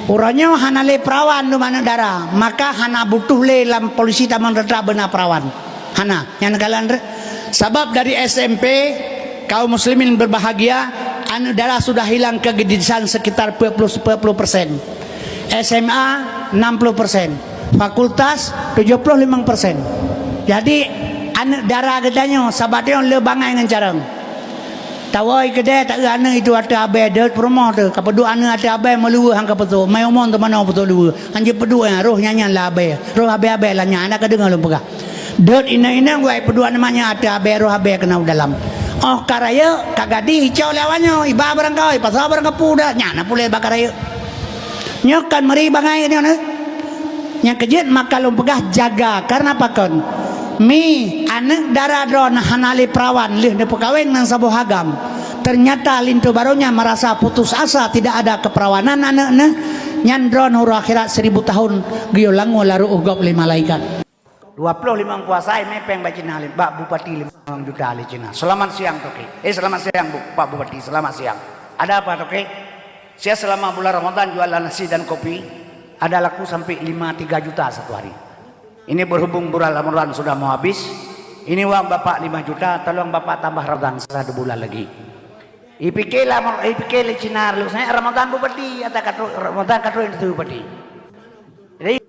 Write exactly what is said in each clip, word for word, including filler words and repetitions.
Uroe nyoe hana lé peurawan dum aneuk dara, maka hana butuh lé lam polisi tamong teutab beuna peurawan. Hana, nyan kalon re-, sabab dari S M P, kaum muslimin berbahagia, aneuk dara sudah hilang kegedisan sekitar empat puluh, empat puluh persen. S M A enam puluh persen, fakultas tujuh puluh lima persen. Jadi, aneuk dara geutanyoe sabat nyoe le bangai ngon carông. Tawoe keudè taeu aneuk itu ateueh abèe deuet peurumoh teuh, kapeuduek aneuk ateueh abèe meuluweue han kapeutrok, mai umon teumanoe peutrok luweue, han jeuet peuduek nyan, roh nyan nyan lam abèe, roh abèe-abèe lam nyan, hana kadeungoe lôn peugah. Deuet inong-inong wai peuduek aneuk manyak ateueh abèe, roh abèe keunong dalam. Óh ka rayeuk, ka gadih, icok lé awak nyoe, iba barang kaoi, pasoe barang kapeue dah, nyan na puléh bak ka rayeuk. Nyoe kan meuri bangai nyoe na. Nyang keujeuet maka lôn peugah jaga, kareuna pakon? Mi, aneuk dara droeneuh hana lé peurawan lheueh neupeukawen ngon saboh agam. Ternyata linto barô nyan merasa putus asa, tidak ada keperawanan aneuk neuh, nyan droeneuh uroe akhirat seribu tahun geuyue langue lam ru'uh gob lé malaikat. Dua ploh limong puasa imé péng bak Cina, bak bupati limong juta lé Cina. Selamat siang, Toke. Eh, selamat siang, Bu, Pak Bupati. Selamat siang. Ada apa, Toke? Saya selama bulan Ramadan jualan nasi dan kopi, ada laku sampai lima tiga juta satu hari. Ini berhubung bulan Ramadan sudah mau habis. Ini uang Bapak lima juta, tolong Bapak tambah Ramadan satu bulan lagi. Ipike lah, ipike lé Cina dulu. Saya Ramadan bupati, atau katu, Ramadan katu itu bupati. Jadi,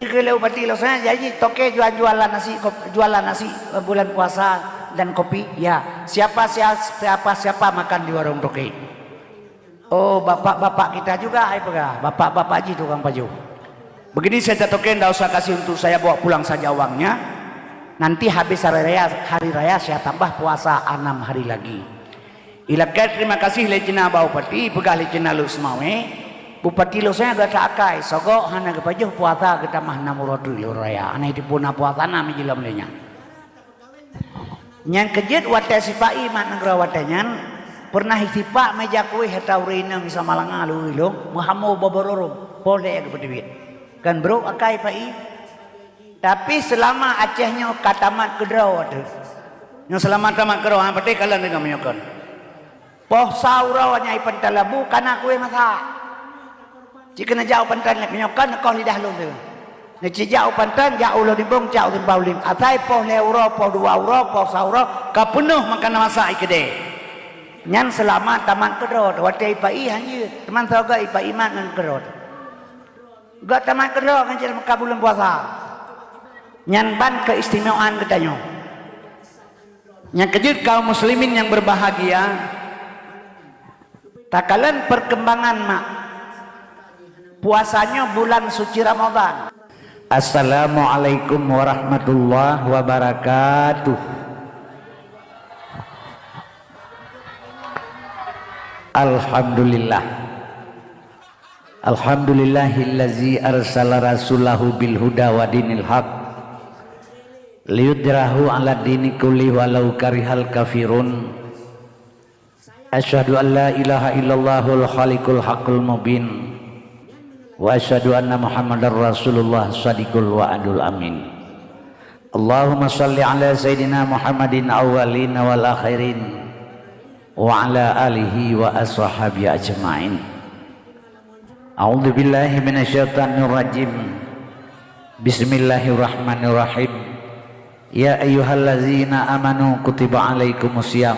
keu lé bupati lo saya, jadi Toke jual, jualan nasi, kop-, jualan nasi, eh, bulan puasa dan kopi. Ya, siapa, sia-, siapa, siapa makan di warung Toke? Oh, bapak-bapak kita juga, ai peugah. Bapak-bapak ji tukang pajoh. Begini saja, Toke, ndak usah kasih untuk saya, bawa pulang saja uangnya. Nanti habis hari raya, hari raya saya tambah puasa enam hari lagi. Ilakée terima kasih lé Cina bak bupati, peugah lé Cina Lhokseumawe, bupati Lhokseumawe gata akai, sogok hana geupajoh puasa geutamah nam uroe teuk lheueh raya, hana jiteupeue na puasa na meujilom lé nyan. Nyang keujeuet watée sipa-i mat nanggroe watée nyan, peureunah sipak meja kueh ata ureuëng inong Isa Malanga lôn, meuhamo bobororo, poh lhée geupeuteubiet. Kan brok akai pa-i? Tapi seulama Aceh nyoe ka tamat keudroe teuh. Nyoe seulama tamat keudroe, ha, patéh kalon deungon meunyoe kon. Poh sa uroe nyan ipantan lambu kana kueh masak. Cit keuneuk jak u pantan lé meunyoe kon koh lidah lôn teuh. Neuci jak u pantan, jak u Lhodimbong, jak u Simpang Ulim. Asai poh lhée uroe, poh dua uroe, poh sa uroe, ka peunoh makanan masak i keudè. Nyan seulama tamat keudroe teuh, watée ipa-i han jeuet. Teuma soe geuh ipa-i mat ngon keudroe teuh. Geuh tamat keudroe kan cit meuka buleuen puasa. Nyan ban keistimewaan geutanyoe. Nyang keujeuet kaum muslimin nyang berbahagia, takalon perkembangan mak puasa nyoe bulan suci Ramadan. Assalamualaikum warahmatullahi wabarakatuh. Alhamdulillah. Alhamdulillahillazi arsala rasulahu bil huda wa dinil haq liyudhhirahu 'ala dini kulli walau karihal kafirun. Asyhadu an la ilaha illallahul khaliqul haqqul mubin. Wa asyhadu anna Muhammadar Rasulullah shadiqul wa'dul amin. Allahumma shalli ala sayyidina Muhammadin awwalin wal akhirin. Wa ala alihi wa ashabihi ajma'in. A'udzubillahi minasyaitonirrajim. Bismillahirrahmanirrahim. Ya ayyuhallazina amanu kutiba alaikumusiyam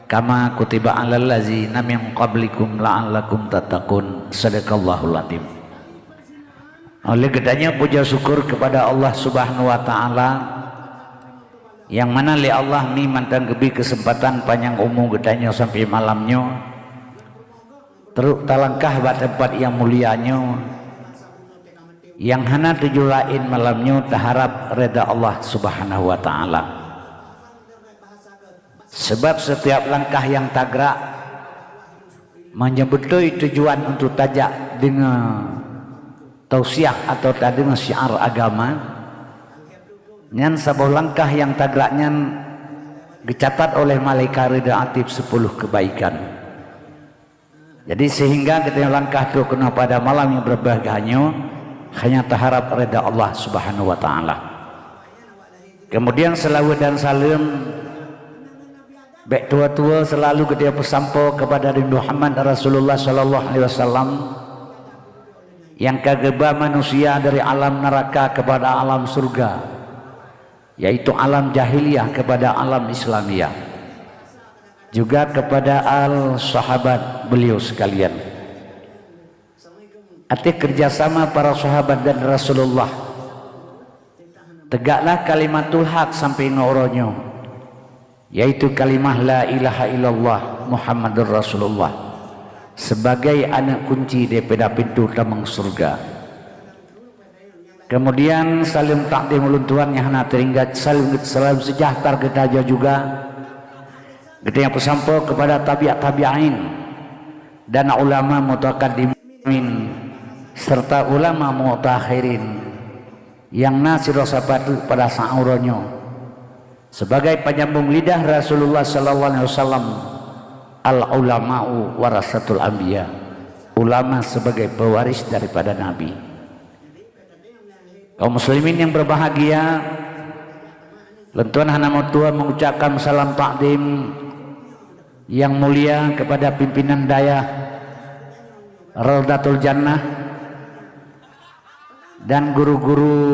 kama kutiba alal ladzina min qablikum la'allakum tattaqun. Sadaqallahul adzim. Oleh geutanyoe puja syukur kepada Allah Subhanahu wa taala, nyang mana lé Allah mi mantong geubri keuseumpatan panyang umu geutanyoe sampoe malam nyoe, trok talangkah bak teumpat nyang mulia nyoe, nyang hana tujuan laén malam nyoe taharab reda Allah Subhanahu wa taala. Sebab setiap langkah nyang tagrak, meunyoe beutôi tujuan untuk tajak deungoe tausiah atau tadeungoe syiar agama, nyan saboh langkah nyang tagrak nyan geucatat oleh malaikat reda ateueh sepuluh kebaikan. Jadi, sehingga geutanyoe langkah trok keunoe pada malam nyang berbahagia nyoe hanya taharab reda Allah Subhanahu wa taala. Kemudian, selawat dan salam bèk tuwoe-tuwoe selalu geutanyoe peusampoe kepada Nabi Muhammad Rasulullah sallallahu alaihi wasallam. nyang ka geuba manusia dari alam neraka kepada alam surga, yaitu alam jahiliyah kepada alam Islamiyah, juga kepada al sahabat beliau sekalian. Atas kerjasama para sahabat dan Rasulullah, tegaklah kalimatul haq sampai ngon uroe nyoe, yaitu kalimah la ilaha illallah Muhammadur Rasulullah, sebagai aneuk kunci daripada pintu tamong surga. Kemudian saleuem takdim ulôn tuan nyang hana teuingat, saleuem, saleuem sejahtera geutanyoe juga. Geutanyoe peusampoe kepada tabi'ut tabi'in dan ulama mutaqaddimin serta ulama mutaakhirin nyang na sidroe sapeue teuk pada saat uroe nyoe. Sebagai penyambung lidah Rasulullah sallallahu alaihi wasallam, al ulama'u warasatul anbiya. Ulama sebagai pewaris daripada nabi. Kaum muslimin yang berbahagia, lôn tuan hana meutuah mengucapkan salam takdim yang mulia kepada pimpinan dayah Raudhatul Jannah dan guru-guru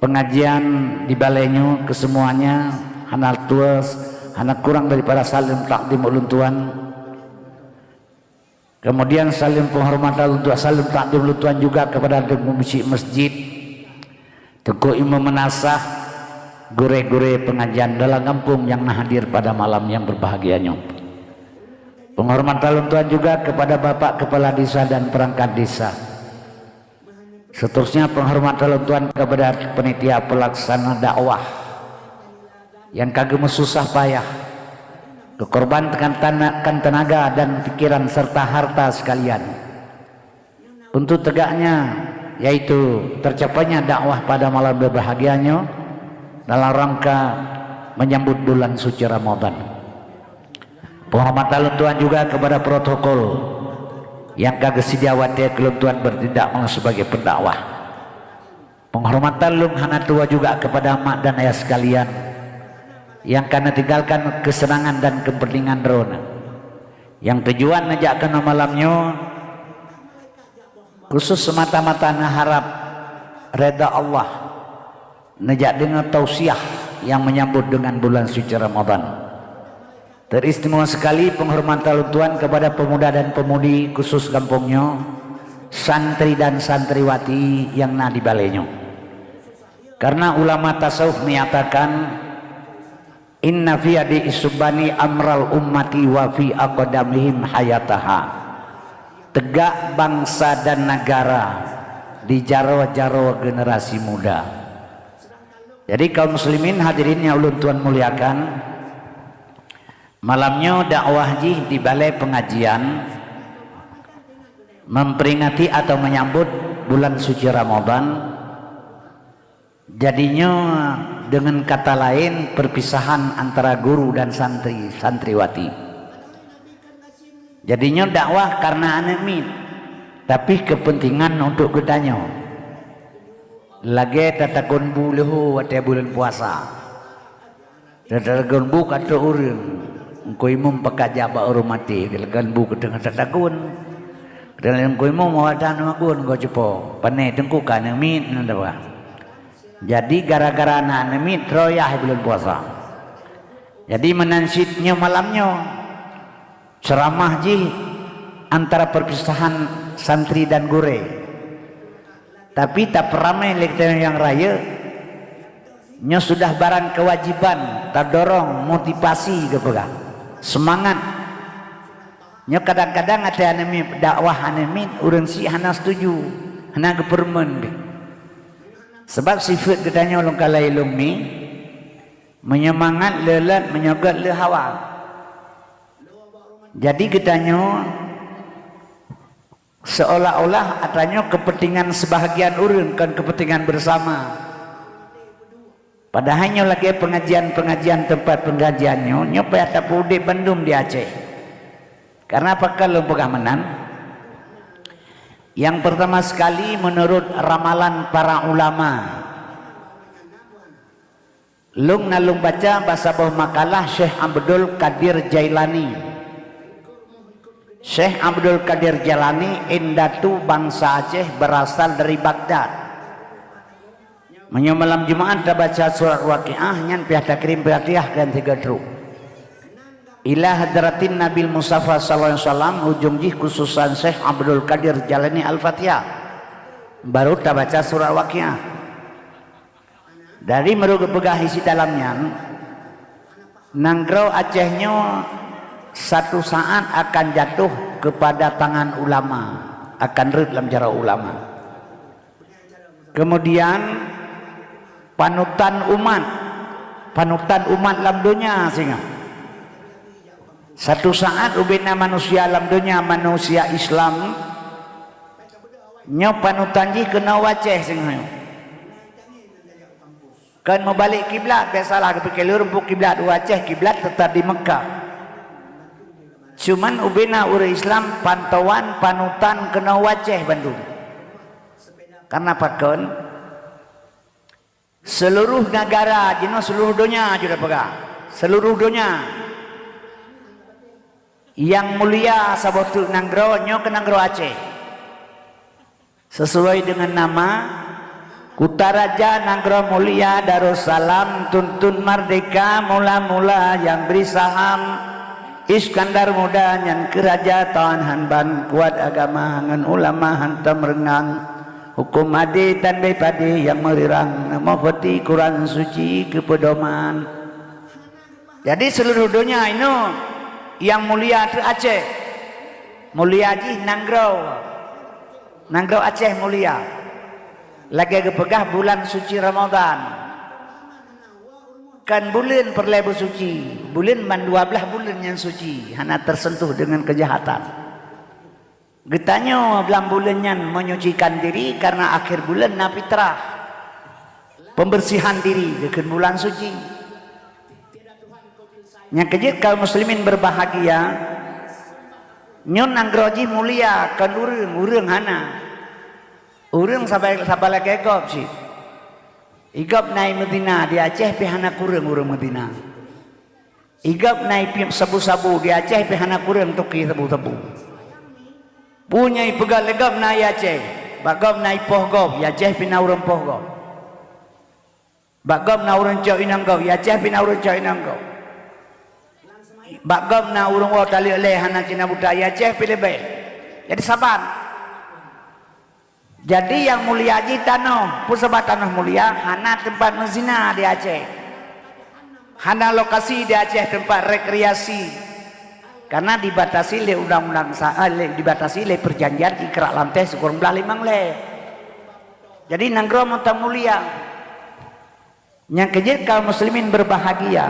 pengajian di balai nyoe, kesemuanya hana tuah, hana kurang daripada saleuem takdim ulôn tuan. Kemudian saleuem penghormatan untuk saleuem takdim ulôn tuan juga kepada Teungku Musyik Masjid, Teungku Imum Meunasah, gurée-gurée pengajian dalam gampông nyang na hadir pada malam nyang berbahagia nyoe. Penghormatan ulôn tuan juga kepada Bapak Kepala Desa dan perangkat desa. Seterusnya penghormatan ulôn tuan kepada panitia pelaksana dakwah nyang ka geumeususah payah, geukorbankan tana-, kan tenaga dan pikiran serta harta sekalian untuk tegaknya, yaitu tercapainya dakwah pada malam berbahagia nyoe dalam rangka menyambut bulan suci Ramadan. Penghormatan lôn tuan juga kepada protokol nyang ka geusedia watée keu lôn tuan bertindak sebagai pendakwah. Penghormatan lôn hana tuah juga kepada mak dan ayah sekalian nyang ka neutinggalkan keuseunangan dan keupeuntengan droeneuh. Nyang tujuan neujak keunoe malam nyoe khusus semata-mata neuharab reda Allah, neujak deungoe tausiah nyang menyambut dengan bulan suci Ramadan. Teristimewa sekali penghormatan lôn tuan kepada pemuda dan pemudi khusus gampông nyoe, santri dan santriwati nyang na di balai nyoe. Karena ulama tasawuf menyatakan, "Inna fi yadi isubani amral ummati wa fi aqdamihim hayataha." Tegak bangsa dan negara di jaroe-jaroe generasi muda. Jadi kaum muslimin hadirin nyang ulôn tuan muliakan, malam nyoe dakwah jih di balai pengajian memperingati atau menyambut bulan suci Ramadan. Jadi nyoe dengan kata lain perpisahan antara guru dan santri, santriwati. Jadi nyoe dakwah karena aneuk miet, tapi kepentingan untuk geutanyoe. Lagée tatagon bu leuho watée buleuen puasa. Tatagon bu ka trok ureuëng, Teungku Imum pakajak bak ureuëng maté, geulegan bu keuteungoh tatagon. Geutanyoe Teungku Imum awak tan magun goe cupo, pane teungku ka aneuk miet nan daba. Jadi gara-gara na aneuk miet troh yah buleuen puasa. Jadi meunan cit nyoe malam nyoe, ceramah jih antara perpisahan santri dan gurée. Tapi tapeuramé lé geutanyoe nyang rayeuk, nyoe sudah barang kewajiban, tadorong, motivasi geupeugah, seumangat. Nyoe kadang-kadang até aneuk miet, dakwah aneuk miet, ureuëng syiek hana setuju, hana geupeurumeun pih. Sebab sifeuet geutanyoe lôn kalai lôn mi, meunyoe mangat le lét, meunyoe gét le hawa. Jadi geutanyoe seolah-olah atra nyoe kepentingan sebahagian ureuëng, kon kepentingan bersama. Padahai nyoe lagée pengajian-pengajian teumpat pengajian nyoe, nyoe payah tapeuudeb bandum di Aceh. Karena pakon lôn peugah meunan? Yang pertama sekali, menurut ramalan para ulama, lôn na lôn baca bak saboh makalah Syekh Abdul Qadir Jailani. Syekh Abdul Qadir Jailani indatu bansa Aceh, berasal dari Baghdad. Meunyoe malam Jumaat tabaca surat Waqiah, nyan payah takrim Fatihah keu nyang sigoe trok. Ila hadratin Nabil Mustafa sallallahu alaihi wasallam, ujong jih khususan Syekh Abdul Qadir Jailani Al-Fatihah. Baru tabaca surat Waqiah. Dari meureupeugah isi dalam nyan, nanggroe Aceh nyoe satu saat akan jatuh kepada tangan ulama, akan rhot lam jaroe ulama. Kemudian panutan umat, panutan umat lam donya singoh. Satu saat ubena manusia lam donya, manusia Islam, nyoe panutan jih keunoe u Aceh singoh nyoe. Kon meubalek kiblat, biasalah geupike lôn pun kiblat u Aceh, kiblat teutap di Meukah. Cuman ubena ureuëng Islam pantauan panutan keunoe u Aceh bandum. Karena pakon? Seluruh negara jinoe, seluruh donya jeuet tapeugah. Seluruh donya. Nyang mulia saboh teuk nanggroe nyoe keu nanggroe Aceh. Sesuai dengan nama, Kutaraja Nanggroe Mulia Darussalam, tuntun merdeka mula-mula nyang bri saham. Iskandar Muda nyan keu raja tahan han ban, kuat agama ngon ulama hantom reungang. Huköm adé tan bée padé nyang meurirang, meupeuteuguran suci keu peudoman. Jadi seuluruh donya inoe nyang mulia teuk Aceh. Mulia jih nanggroe. Nanggroe Aceh mulia. Lagée geupeugah bulan suci Ramadhan. Kan buleuen peureulée beusuci, buleuen ban dua blaih buleuen nyang suci, hana teuseuntuh deungon keujahatan. Geutanyoe lam buleuen nyan menyucikan diri karena akhé buleuen na fitrah, pembersihan diri geukheun bulan suci. Nyang keujeuet kaum muslimin berbahagia, nyoe nanggroe jih mulia kon ureuëng, ureuëng hana. Ureuëng sabai, sabai lagée gob cit. Igob na i Madinah, di Aceh pih hana kureueng ureuëng Madinah. Igob na i piep sabu-sabu, di Aceh pih hana kureueng toke sabu-sabu. Peue nyang ipeugah lé gob na i Aceh, bak gob na i poh gob, i Aceh pih na ureuëng poh gob. Bak gob na ureuëng cok inong gob, i Aceh pih na ureuëng cok inong gob. Bak gob na ureuëng woe taleuek lhée hana cina buta, i Aceh pih leubeh. Jadi saban. Jadi nyang mulia jih tanoh. Peue sabab tanoh mulia? Hana teumpat meuzina di Aceh. Hana lokasi di Aceh teumpat rekreasi. Karena dibatasi lé undang-undang sa-, eh, lé, dibatasi lé perjanjian Ikrar Lamteh sikureueng blaih limong lhée. Jadi nanggroe mantong mulia. Nyang keujeuet kaum muslimin berbahagia.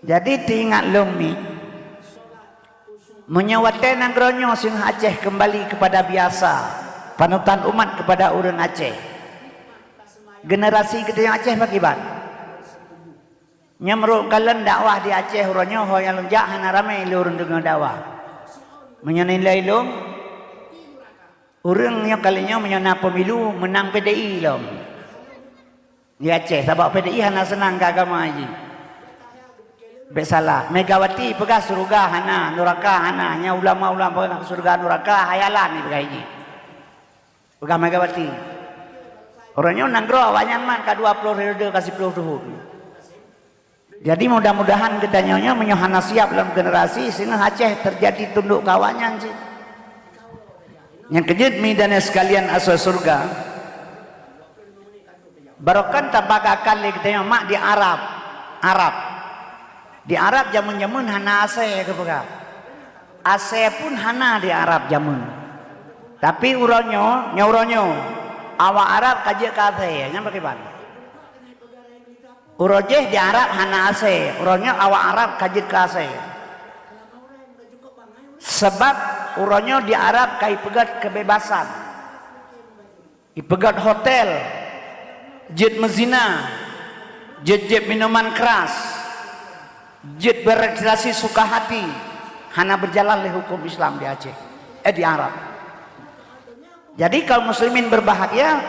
Jadi teuingat lom mi, meunyoe watée nanggroe nyoe singoh Aceh keumbali keupada biasa, panutan umat keupada ureuëng Aceh, generasi geutanyoe Aceh pakriban? Nyoe meurok kalon dakwah di Aceh uroe nyoe, ho nyang lôn jak hana ramé lé ureuëng deungoe dakwah. Meunyoe nilai lôn, ureuëng nyoe kali nyoe meunyoe na pemilu, meunang P D I lom. Di Aceh, sabab P D I hana seunang keu agama jih. Bék salah, Megawati peugah syeuruga hana, nuraka hana, nyan ulama-ulama peugah syeuruga nuraka, hayalan ipeugah jih. Peugah Megawati. Uroe nyoe nanggroe awaknyan mat ka dua ploh periode, ka siploh thon. Jadi mudah-mudahan geutanyoe nyoe meunyoe hana siab lom generasi, singoh Aceh teujadi tundok keu awaknyan cit. Nyang keujeuet mi dan sekalian asoe syeuruga, barokon tabagakan lé geutanyoe mak di Arab. Arab. Di Arab jameun-jameun hana asèe geupeugah. Asèe pun hana di Arab jameun. Tapi uroe nyoe, nyoe uroe nyoe, awak Arab ka jeuet keu asèe, nyan pakriban? Uroe jéh di Arab hana asèe, uroe nyoe awak Arab ka jeuet keu asèe. Sabab uroe nyoe di Arab ka ipeugét keubebasan. Ipeugét hotel, jeuet meuzina, jeuet jieb minuman keras, jeuet berekreasi suka hati, hana berjalan lé hukum Islam di Aceh, eh, di Arab. Jadi kaum muslimin berbahagia,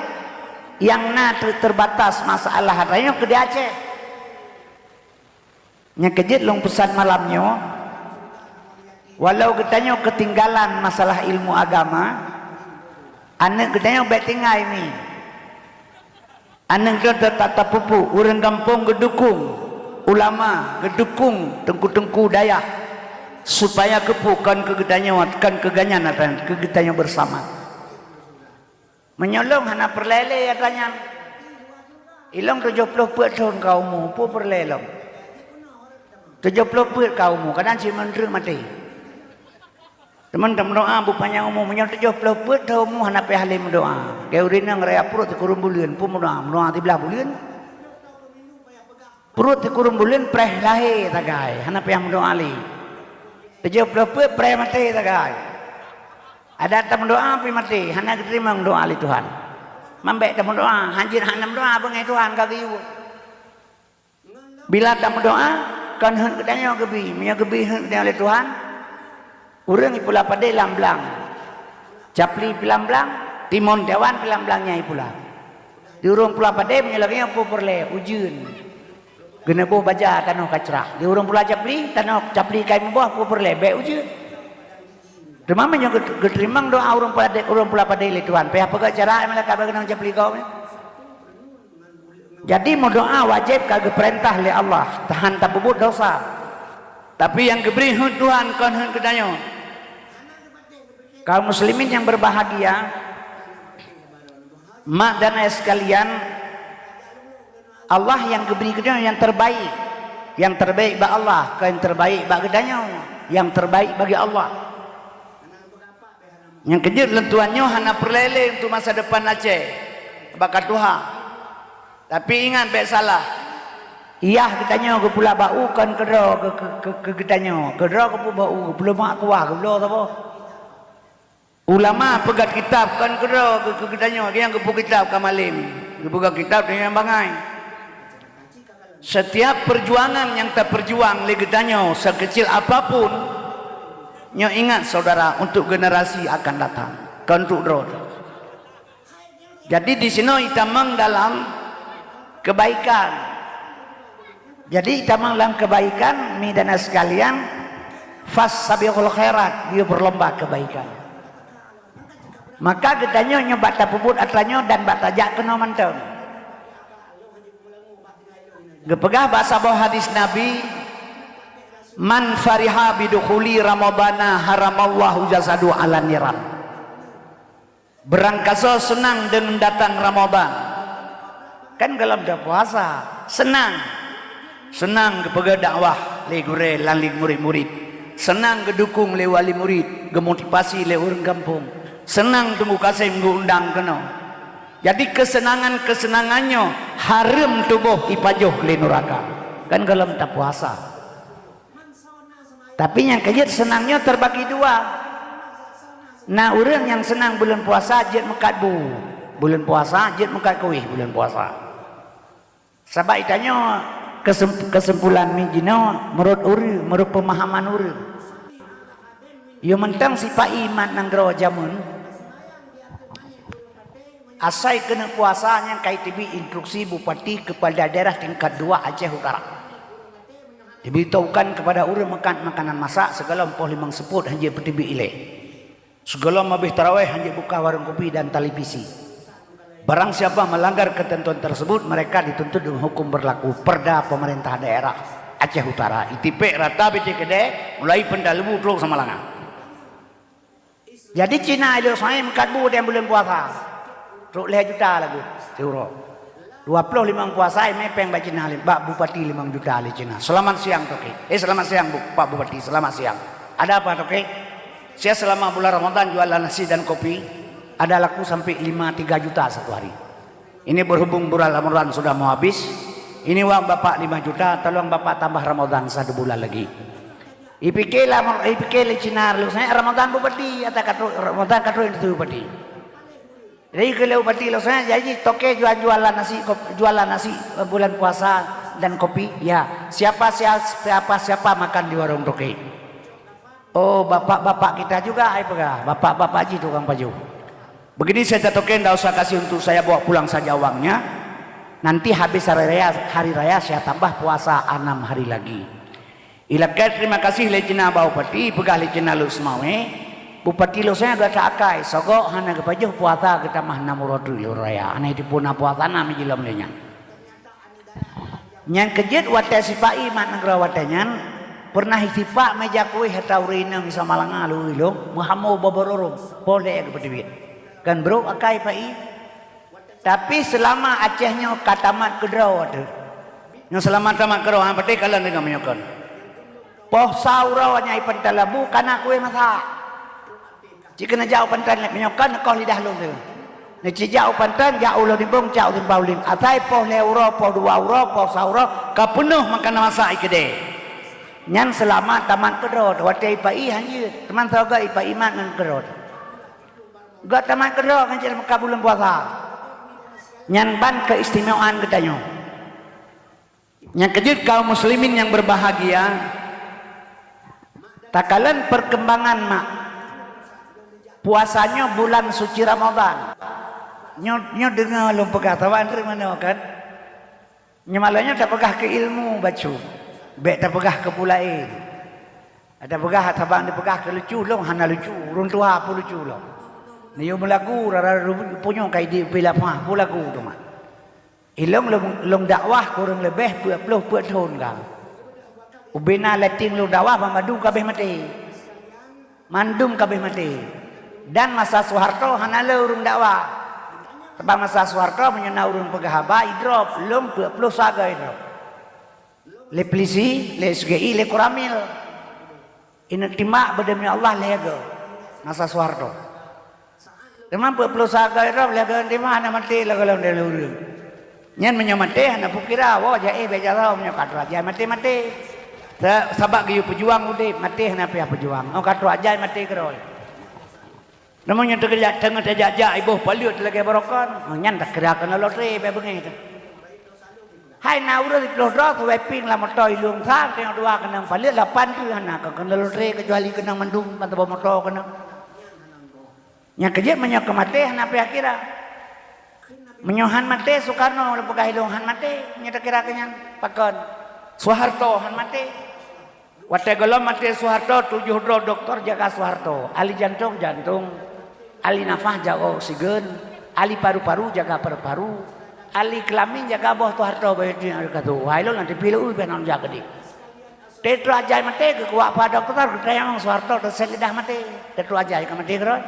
nyang na ter-, terbatas masalah adalah nyoe keu di Aceh. Nyang keujeuet lôn peusan malam nyoe, Walau geutanyoe keutinggalan masalah ilmu agama, aneuëk geutanyoe bék tinggai mi. Aneuëk geutanyoe teutap tapupuk, ureuëng gampông geudukong ulama, geudukong teungku-teungku dayah, supaya keupeue kon keu geutanyoe, kon keu geuhnyan, atan keu geutanyoe beusama. Meunyoe lôn hana peureulée lé atra nyan, ilôn tujoh ploh peuet thon ka umu, peue peureulée lôn? Tujoh ploh peuet ka umu, kadang cit meuntreuk maté. Teuma tameudoá beupanyang umu, meunyoe tujoh ploh peuet thon umu hana payah lé meudoá. Keu ureuëng nyang raya pruet sikureueng buleuen, peue meudoá, meudoá siblaih buleuen. Pruet sikureueng buleuen preh lahé sagai, hana payah meudoá lé. Tujoh ploh peuet preh maté sagai. Adak tameudoá pih maté, hana geuteurimong doá lé Tuhan. Mambék tameudoá, hanjeuet hana meudoá beungéh Tuhan ka geuyue. Bila tameudoá, kon heuet geutanyoe geubi, meunyoe geubi heuet geutanyoe lé Tuhan, ureuëng ipula padé lam blang. Capli pih lam blang, timon tiawan pih lam blang nyang ipula. Di ureuëng pula padé meunyoe lagée nyoe peue peureulée, ujeuen. Geuneuboh baja tanoh ka crah. Di ureuëng pula capli, tanoh capli kai muboh peue peureulée, bék ujeuen. Teuma meunyoe geut-, geuteurimong doá ureuëng pula de-, ureuëng pula padé lé Tuhan, payah peugah cara malaikat bak geunong capli gob nyan. Jadi meudoá wajéb ka geupeurintah lé Allah, tahan tapeubuet dosa. Tapi nyang geubri heuet Tuhan kon heuet geutanyoe. Kaum muslimin yang berbahagia, mak dan ayah sekalian, Allah nyang geubri geutanyoe nyang terbaik. Nyang terbaik bak Allah, kon nyang terbaik bak geutanyoe. Nyang terbaik bagi Allah. Nyang keujeuet lôn tuan nyoe hana peureulée lé untuk masa depan Aceh bak ka tuha. Tapi ingat bék salah. Yah geutanyoe geupula bak u kon keudroe keu, keu, keu, keu geutanyoe. Keudroe geupeu bak u, geupeuleumah kuah, geubloe saboh. Ulama peugét kitab kon keudroe keu, keu geutanyoe, nyang geupeu kitab ka malem, geupeugét kitab nyang bangai. Setiap perjuangan nyang tapeujuang lé geutanyoe, sekecil apapun, nyoe ingat saudara, untuk generasi akan datang, kon untuk droe. Jadi di sinoe itamong dalam kebaikan. Jadi itamong dalam kebaikan, mi dan sekalian, fastabiqul khairat, yue berlomba kebaikan. Maka geutanyoe nyoe bak tapeubuet atra nyoe dan bak tajak keunoe mantong. Geupeugah bak saboh hadis Nabi, "Man fariha bidukhuli Ramadana haramallahu jasadu ala niran." Beurangkasoe seunang deungon datang Ramadhan. Kan gohlom tapuasa, seunang. Seunang geupeugét dakwah lé gurée lam ling murit-murit. Seunang geudukong lé wali murit, geumotivasi lé ureuëng gampông. Seunang Teungku Kasem geuundang keunoe. Jadi keuseunangan-keuseunangan nyoe hareuem tuboh ipajoh lé nuraka. Kan gohlom tapuasa. Tapi nyang keujeuet seunang nyoe teubagi dua. Na ureuëng nyang seunang buleuen puasa jeuet meukat bu. Buleuen puasa jeuet meukat kueh buleuen puasa. Sabab itanyoe keusem-, keuseumpulon mi jinoe meurot ureuëng, meurot peumahaman ureuëng. Yue mantong sipa-i mat nanggroe jameun, asai keuneuk puasa nyang ka iteubiet instruksi bupati keupada daerah tingkat dua Aceh Utara. Diberitahukan kepada ureuëng meukat makanan masak sigohlom poh limong seupôt hanjeuet peuteubiet ilée. Sigohlom habéh tarawéh hanjeuet buka warong kopi dan televisi. Barang siapa melanggar ketentuan tersebut, mereka dituntut dengan hukum berlaku Perda Pemerintah Daerah Aceh Utara. Itipék rata B C K D, mulai Penta Lembu trok Samalanga. Jadi Cina ilok saém meukat bu dan buleuen puasa. Trok lhée juta lagu siuroe. Dua ploh limong puasa imé péng bak Cina lé, bak bupati limong juta lé Cina. Selamat siang, Toke. Eh, selamat siang, Bu, Pak Bupati. Selamat siang. Ada apa, Toke? Saya selama bulan Ramadan jualan nasi dan kopi, ada laku sampai lima tiga juta satu hari. Ini berhubung bulan Ramadan sudah mau habis, ini uang Bapak lima juta, tolong Bapak tambah Ramadan satu bulan lagi. Ipike lam, ipike lé Cina lôn, saya Ramadan bupati, ata ka trok, Ramadan ka trok industri bupati. Jadi keu lé bupati lôn, saya jadi toke jual, jualan nasi, kop-, jualan nasi, eh, bulan puasa dan kopi. Ya, siapa, sia-, siapa, siapa makan di warung toke? Oh, bapak-bapak kita juga, ai peugah. Bapak-bapak ji tukang pajoh. Begini saja toke, ndak usah kasih untuk saya, bawa pulang saja uangnya. Nanti habis hari raya, hari raya saya tambah puasa enam hari lagi. Ilakée terima kasih lé Cina bak Bupati, peugah lé Cina Lhokseumawe, Bupati Lhokseumawe gata akai, sogok hana geupajoh puasa geutamah nam uroe teuk lheueh raya. Hana jiteupeue na puasa na meujilom lé nyan. Nyang keujeuet watée sipak ié mat nanggroe watée nyan, peureunah sipak meja kueh atra ureuëng inong Isa Malanga lôn, meuhamo boh bororong, poh lhée geupeuteubiet. Kan brok akai pak ié. Tapi seulama Aceh nyoe ka tamat keudroe teuh. Nyoe seulama tamat keudroe, ha, patéh kalon deungon meunyoe kon. Poh sa uroe nyang ipantan labu ka na kueh masak. Cit keuneuk jak u pantan lé meunyoe kon neukoh lidah lôn teuh. Neucit jak u pantan, jak u Lhodimbong, jak u Simpang Ulim. Asai poh lhée uroe, poh dua uroe, poh sa uroe, ka peunoh makanan masak i keudè. Nyan seulama tamat keudroe teuh, watée ipak ié han jeuet. Teuma soe gét ipak ié mat ngon keudroe teuh. Gét tamat keudroe ngon cit meuka buleuen puasa. Nyan ban keistimewaan geutanyoe. Nyang keujeuet kaum muslimin nyang berbahagia, takalon perkembangan mak. Puasa nyoe bulan suci Ramadan. Nyoe, nyoe deungoe lôn peugah, saban treuk meunoe kan. Nyoe malam nyoe tapeugah keu ilmu bacut. Bék tapeugah keu peue laén. Tapeugah saban dipeugah keu lucu lom hana lucu, ureuëng tuha peue lucu lom. Neuyue meulagu rara punyueng ka idéh pih lapah peue lagu teuma. Ilong lôn, lôn dakwah kureueng leubeh peuet ploh peuet thon ka. Ubena lateng lôn dakwah banmandum ka abéh maté. Mandum ka abéh maté. Dan masa Soeharto hana le ureuëng dakwah. Sabab masa Soeharto meunyoe na ureuëng peugah haba idrop, lôn peuet ploh saga idrop. Lé polisi, lé S G I, lé Koramil. Ineuk timbak beudeumi Allah lhée goe masa Soeharto. Teuma peuet ploh saga droe lhée goe timbak hana maté lagée lom ureuëng. Nyan meunyoe maté hana peukira, woe jai bék jaroe meunyoe ka troh jai maté-maté. Sa-, sabab geuyue peujuang udeb, maté hana payah peujuang. Oh ka troh jai maté keudroe. Namun nyang teukeujak teungoh tajak-jak iboh paleuet lagée barokon, oh nyan takira keunoe lotre bék beungéh teuh. Hai na ureuëng siploh droe seuwai pieng lam moto ilong sa, teungoh dua keunong paleuet lapan tu hana ka keunoe lotre keucuali keunong mandum ban teuboh moto keunong. Nyang keujeuet meunyoe keu maté hana payah kira. Meunyoe han maté Soekarno lôn peugah ilong han maté, nyoe takira keu nyan pakon. Soeharto han maté. Watée gohlom maté Soeharto, tujoh droe doktor jaga Soeharto. Ahli jantong, jantong. Ahli nafas jaga oksigen. Ahli paru-paru jaga paru-paru. Ahli kelamin jaga boh Soeharto bayeue tu nyang ka tu. Wahai lôn nanti pilu u ben on jaga di. Teutro ajai maté keu kuak pa doktor geutanyong Soeharto teusét lidah maté. Teutro ajai ka maté keudroe.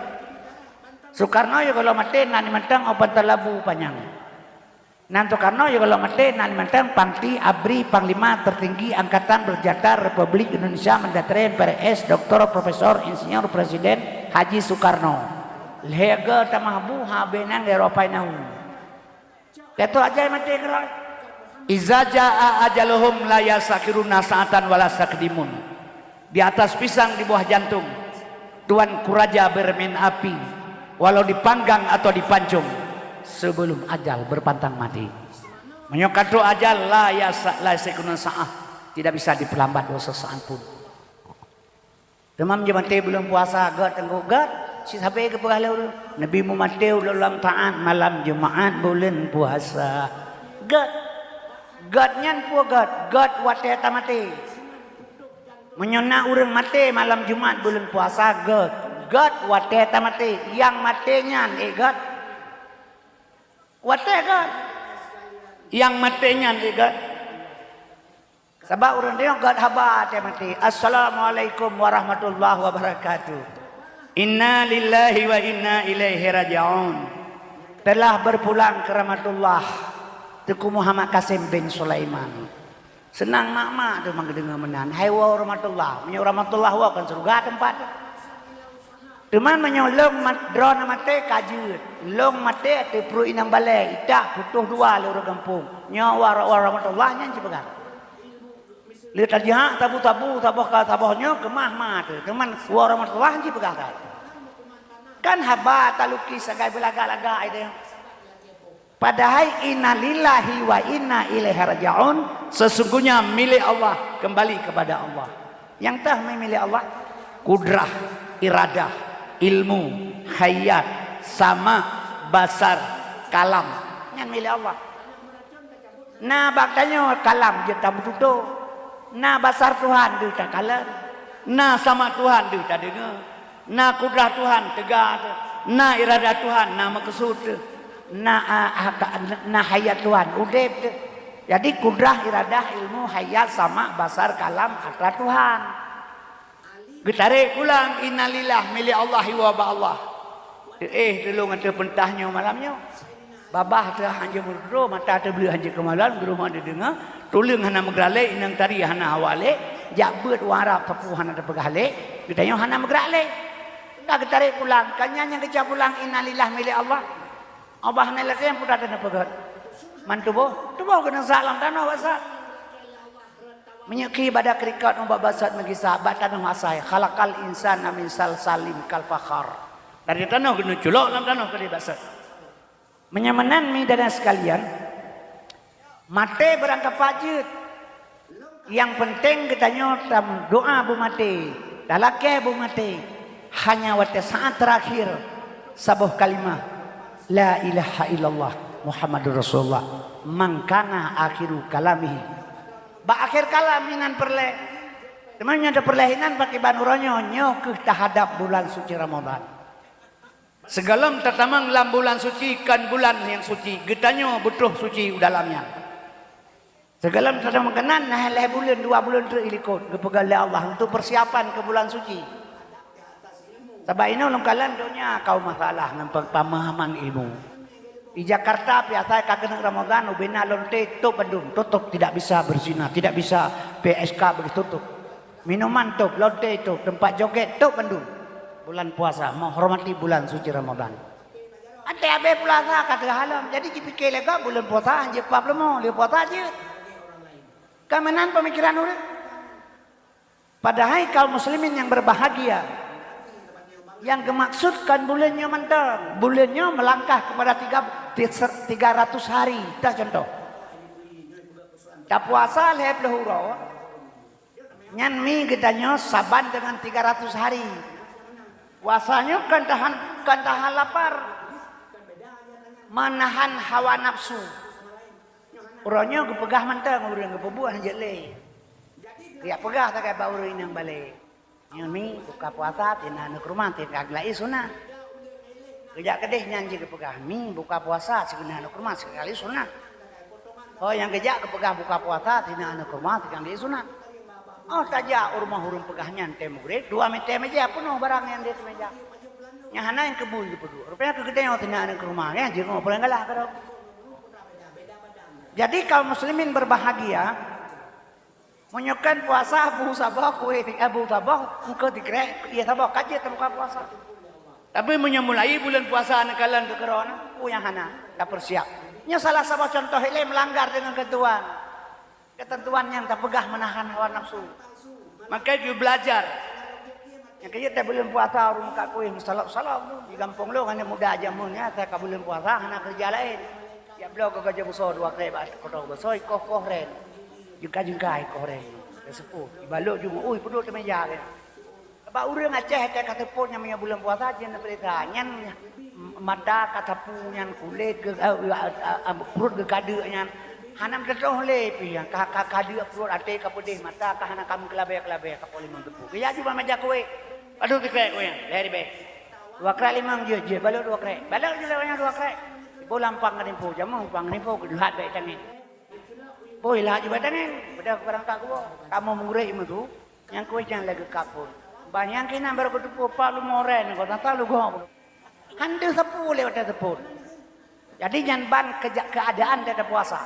Soekarno yôh gohlom maté nan mantong opan talabu panyang. Nan Soekarno yôh gohlom maté nan mantong Panglima Abri, Panglima Tertinggi Angkatan Bersenjata Republik Indonesia Mandataria M P R S, Doktor Profesor Insinyur Presiden Haji Soekarno. Lhée goe tamah bu ha benang di Eropa inong. Teutro ajai maté keudroe. Iza jaa ajaluhum la yastakhiruna sa'atan wa la yastaqdimun. Di atas pisang di bawah jantung, Tuanku Raja bermain api, walau dipanggang atau dipancung, sebelum ajal berpantang mati. Meunyoe ka trok ajal, la yasa-, la yastakhiruna sa'ah, tidak bisa diperlambat walau sesaat pun. Teuma meunyoe maté buleuen puasa, gét teungku gét, cit sabe geupeugah lé ureuëng, Nabi meumaté ulôn lam taát malam Jumaat buleuen puasa. Gét. Gét nyan peue gét? Gét watée tamaté. Meunyoe na ureuëng maté malam Jumaat buleuen puasa, gét. Gét watée tamaté. Nyang maté nyan ék gét. Watée gét. Nyang maté nyan ék gét. Sabab ureuëng nyoe gét haba teumaté. Assalamualaikum warahmatullahi wabarakatuh. Inna lillahi wa inna ilaihi raji'un. Telah berpulang ke rahmatullah Teungku Muhammad Kasim bin Sulaiman. Seunang mak-mak tu meudeungoe meunan. Hai woe rahmatullah. Meunyoe rahmatullah woe kon syeuruga teumpat. Teuma meunyoe lôn mat-, droeneuh maté ka jeuet, lôn maté ateueh pruet inong balée, itak putôh dua lé ureuëng gampông. Nyoe wa-, wa-, rahmatullah nyan jipeugah. Lé tajak tabu-tabu saboh ka saboh nyoe keumah ma teuh. Teuma wa rahmatullah jipeugah ka. Kan haba talukis sagai beulagak-lagak ai teuh. Padahai innalillahi wa inna ilaihi raji'un, sesungguhnya milik Allah, kembali kepada Allah. Nyang teuh milék Allah, kudrah, iradah, ilmu, hayat, sama, basar, kalam. Nyan milék Allah. Na bak tanyoe kalam jeuet tameututôk. Na basar Tuhan deuh takalon, na sama Tuhan deuh tadeungoe, na kudrah Tuhan teuga teuh, na iradah Tuhan na meukeusut teuh, na, a, a, ka, na hayat Tuhan udeb teuh. Jadi kudrah, iradah, ilmu, hayat, sama, basar, kalam atra Tuhan. Geutarek pulang innalillah milék Allah, iwoe bak Allah. Teuéh tulông ateueh peuntahnyoe malam nyoe. Babah teuh hanjeuet meureudroe, mata teuh bleuet hanjeuet keumalon, geurumoh teuh deungoe, tuleueng hana meugeuralek, inong tari hana hawa lek, jak beuet u Arab sapeue hana teupeugah lek, geutanyoe hana meugeuralek. Ka geutarek pulang, ka nyan nyang geucok pulang innalillah milék Allah. Allah hana lagée nyang putra teuh neupeugét. Man tuboh, tuboh keuneuk sa lam tanoh bak sat. Meunyoe khi bak da keurikot ubak basat meugisa bak tanoh asai, khalaqal insana min salsalin kal fakhar. Dari tanoh keuneuk culok lam tanoh keudeh basat. Meunyoe meunan mi dan sekalian, maté beurangkapat jeuet. Nyang peunteng geutanyoe tameudoá beumaté, talakée beumaté, hanya watée saát teurakhir saboh kalimah, "La ilaha illallah Muhammadur Rasulullah," man kana akhiru kalamihi. Bak akhé kalam inan peureulée. Teuma nyoe teupeureulee inan pakiban uroe nyoe, nyoe kheueh tahadab bulan suci Ramadhan. Sigohlom tatamong lam bulan suci kon bulan nyang suci, geutanyoe beutroh suci u dalam nyan. Sigohlom tatamong keunan, na lhée buleuen, dua buleuen treuk ilikot, geupeugah lé Allah untuk persiapan keu bulan suci. Sabab inoe lôn kalon donya kaum masalah ngon pe-, pemahaman ilmu. Di Jakarta biasa ka keuneuk Ramadhan, ubena lonte top bandum, tutup, tidak bisa berzina, tidak bisa P S K begitu tutup. Minuman top, lonte top, tempat joget top bandum. Bulan puasa, menghormati bulan suci Ramadhan. Até abéh puasa ka teuga lom. Jadi jipike lé gob buleuen puasa hanjeuet pap leumô, lé puasa jeuet. Ka meunan pemikiran ureuëng. Padahai kaum muslimin yang berbahagia, yang geumaksud kon buleuen nyoe mantong. Buleuen nyoe melangkah kepada tiga, tiga ratus hari. Dah contoh. Tapuasa lhée ploh uroe, nyan mi geutanyoe saban dengan tiga ratus hari. Puasa nyoe kon tahan, kon tahan lapar, menahan hawa nafsu. Uroe nyoe geupeugah mantong ureuëng geupeubuet hanjeuet lé. Geujak peugah sagai bak ureuëng inong balé. Nyoe mi buka puasa, tina aneuk rumoh, tina geulai sunat. Geujak keudeh nyan jih geupeugah, mi buka puasa, sigoe na aneuk rumoh, sigoe geulai sunat. Oh, nyang geujak geupeugah buka puasa, tina aneuk rumoh, sigoe geulai sunat. Oh, tajak u rumoh ureuëng peugah nyan tée mugreb, dua meter meja peunoh barang nyang di ateueh meja. Nyang hana nyang keubui geupeuduek. Rupanya keu geutanyoe tina aneuk rumoh, ya, jiroe pulang galah keudroe. Jadi kaum muslimin berbahagia, meunyoe kon puasa bu saboh kueh, eh, bu saboh engkau tikrek, iya saboh ka jeuet tabuka puasa. Tapi meunyoe mulai buleuen puasa neukalon keu keudroe na, peue nyang hana tapersiap. Nyoe salah saboh contoh ilée melanggar dengan ketentuan. Ketentuan nyang tapeugah menahan hawa nafsu. Maka geubeulajar. Nyang keujeuet teuh buleuen puasa ureuëng ka kueh meusalok-salok tu. Di gampông lôn aneuk muda jameun nyan, asai ka buleuen puasa hana keureuja laén. Tiep bloe ka gajoh beusoe dua krek bak koto beusoe, ikoh-koh ren. Jeuka-jeuka ikoh ren. Teuseupôt. Ibalot ju, ui, peuduek teumeja ren. Bak ureuëng Aceh ka teupot nyang meunyoe buleuen puasa jeuet neupeuriksa. Nyan mata ka sapu, nyan kulét geu-, eh, eh, eh, pruet geukadeuk nyan. Hana meuteutôh lé pih, ka, ka, kadeuk pruet, até ka peudeh, mata ka hana ka meukeulabée-keulabée, ka poh limong teupot. Geujak ju bak meja kueh. Padub tikrek kueh nyan, lhée ribée. Dua krek limong jeuet, jeuet, balot dua krek. Balot jeuet lewat nyan dua krek. Iboh lam pang geunimpôk, jameun pang geunimpôk, geuleuhat bak tangen. Boh ileuhat ju bak tangen, beudôh keu barangkat kuboh. Kamoe mugreb meusu, nyang kueh nyan lagée kapon. Bah nyang keunan barô geuteupeue pat leumo ren, ngon tasa lugoe. Han deuh sapeue lé watée teupot. Jadi nyan ban keja-, keuadaan teuh puasa.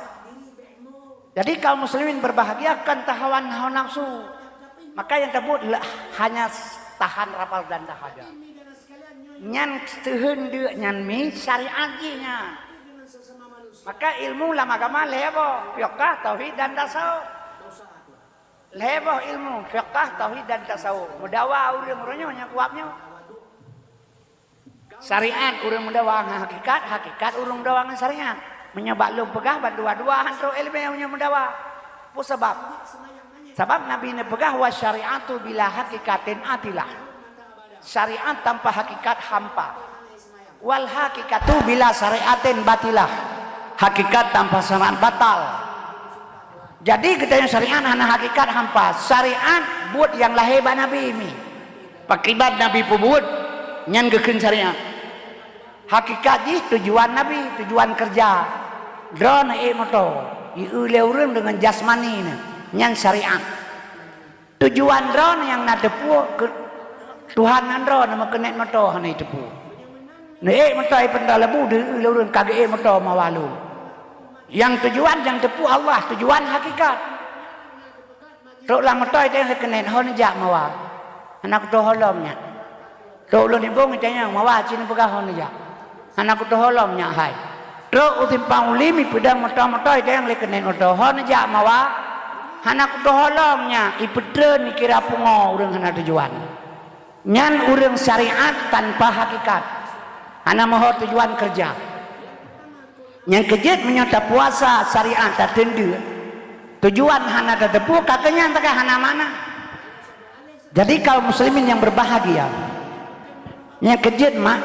Jadi kaum muslimin berbahagia kon tahawan hawa nafsu. Maka nyang teupot le-, hanya tahan lapar dan dahaga. Nyan teuheun deuk nyan mi syariat jih nyan. Maka ilmu lam agama lhée boh, fiqah, tauhid dan tasawuf. Lhée boh ilmu, fiqah, tauhid dan tasawuf. Meudawa ureuëng uroe nyoe nyang kuab nyoe. Syariat ureuëng meudawa ngon hakikat, hakikat ureuëng meudawa ngon syariat. Meunyoe bak lôn peugah, bandua-dua han trok iéleumé meunyoe meudawa. Peue sabab? Sabab Nabi neupeugah, "Wa syariatu bila hakikatin atilah." Syariat tanpa hakikat hampa. "Wal hakikatu bila syariatin batilah." Hakikat tanpa syariat batal. Jadi geutanyoe syariat hana hakikat hampa. Syariat buet nyang lahé bak Nabi mi. Pakiban Nabi peubuet nyan geukheun syariat. Hakikat jih tujuan Nabi, tujuan keureuja. Droeneuh ék moto, jieu lé ureuëng deungon jasmani neuh, nyan syariat. Tujuan droeneuh nyang na teupeu keu Tuhan ngon droeneuh meukeunet moto hana jiteupeu. Neuék moto jipeuntoe leubeh deuh lé ureuëng ka geuék moto mawah lom. Nyang tujuan nyang teupeu Allah, tujuan hakikat. Trok lam moto jitanyong lé keunen, "Ho neujak mawah?" "Hana kutoe ho lom nyak." Trok ulôn ibong jitanyong, "Mawah?" "Ci neupeugah ho neujak." "Hana kutoe ho lom nyak hai." Trok u simpang ulim jipeudong moto-moto jitanyong lé keunen moto, "Ho neujak mawah?" "Hana kutoe ho lom nyak." Jipeutreun jikira pungo ureuëng hana tujuan. Nyan ureuëng syariat tanpa hakikat. Hana meuho tujuan keureuja. Nyang keujeuet meunyoe tapuasa syariat tateundeuk, tujuan hana tateupeu, ka keuh nyan takai hana makna. Jadi kaum muslimin yang berbahagia, nyang keujeuet mak,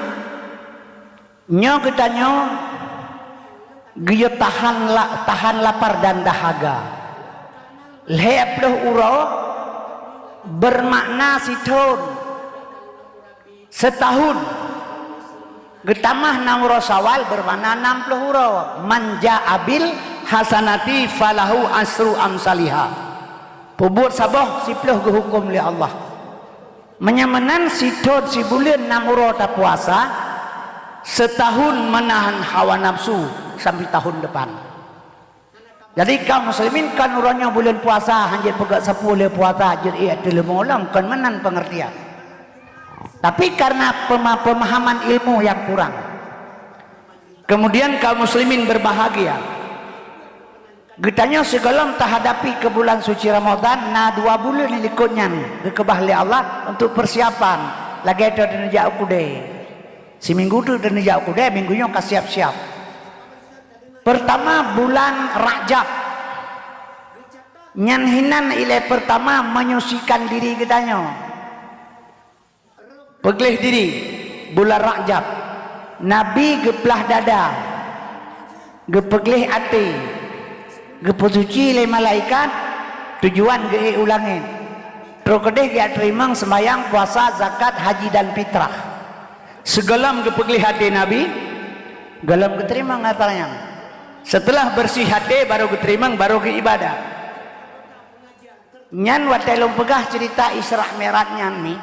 nyoe geutanyoe geuyue tahan la-, tahan lapar dan dahaga. Lhée ploh uroe bermakna sithon. Setahun. Geutamah nam uroe Syawal bermakna nam ploh uroe. "Man jaa bil hasanati falahu asyru amsaliha." Peubuet saboh siploh geuhuköm lé Allah. Meunyoe meunan sithon sibuleuen nam uroe tapuasa, setahun menahan hawa nafsu sampai tahun depan. Jadi kaum muslimin, kon uroe nyoe buleuen puasa, hanjeuet peugét sapeue lé puasa, jeuet ék ateueh leumo lom, kon meunan pengertian. Tapi karena pema-, pemahaman ilmu yang kurang. Kemudian kaum muslimin berbahagia. Geutanyoe sigohlom tahadapi keu bulan suci Ramadan, na dua buleuen likot nyan geukeubah lé Allah untuk persiapan. Lagée toh taneujak u keudée. Siminggu teuk taneujak u keudée, minggu nyoe ka siap-siap. Pertama, bulan Rajab. Nyan hinan ilée pertama menyucikan diri geutanyoe. Peugleh diri, bulan Rajab. Nabi geuplah dada, geupeugleh até, geupeusuci lé malaikat, tujuan geuék u langét. Trok keudeh geujak teurimong sembahyang, puasa, zakat, haji dan fitrah. Sigohlom geupeugleh até Nabi, gohlom geuteurimong atra nyan. Seuteulah beureuséh até, barô geuteurimong, barô geuibadat. Nyan watée lôn peugah ceurita Isra Mi'raj nyan mi,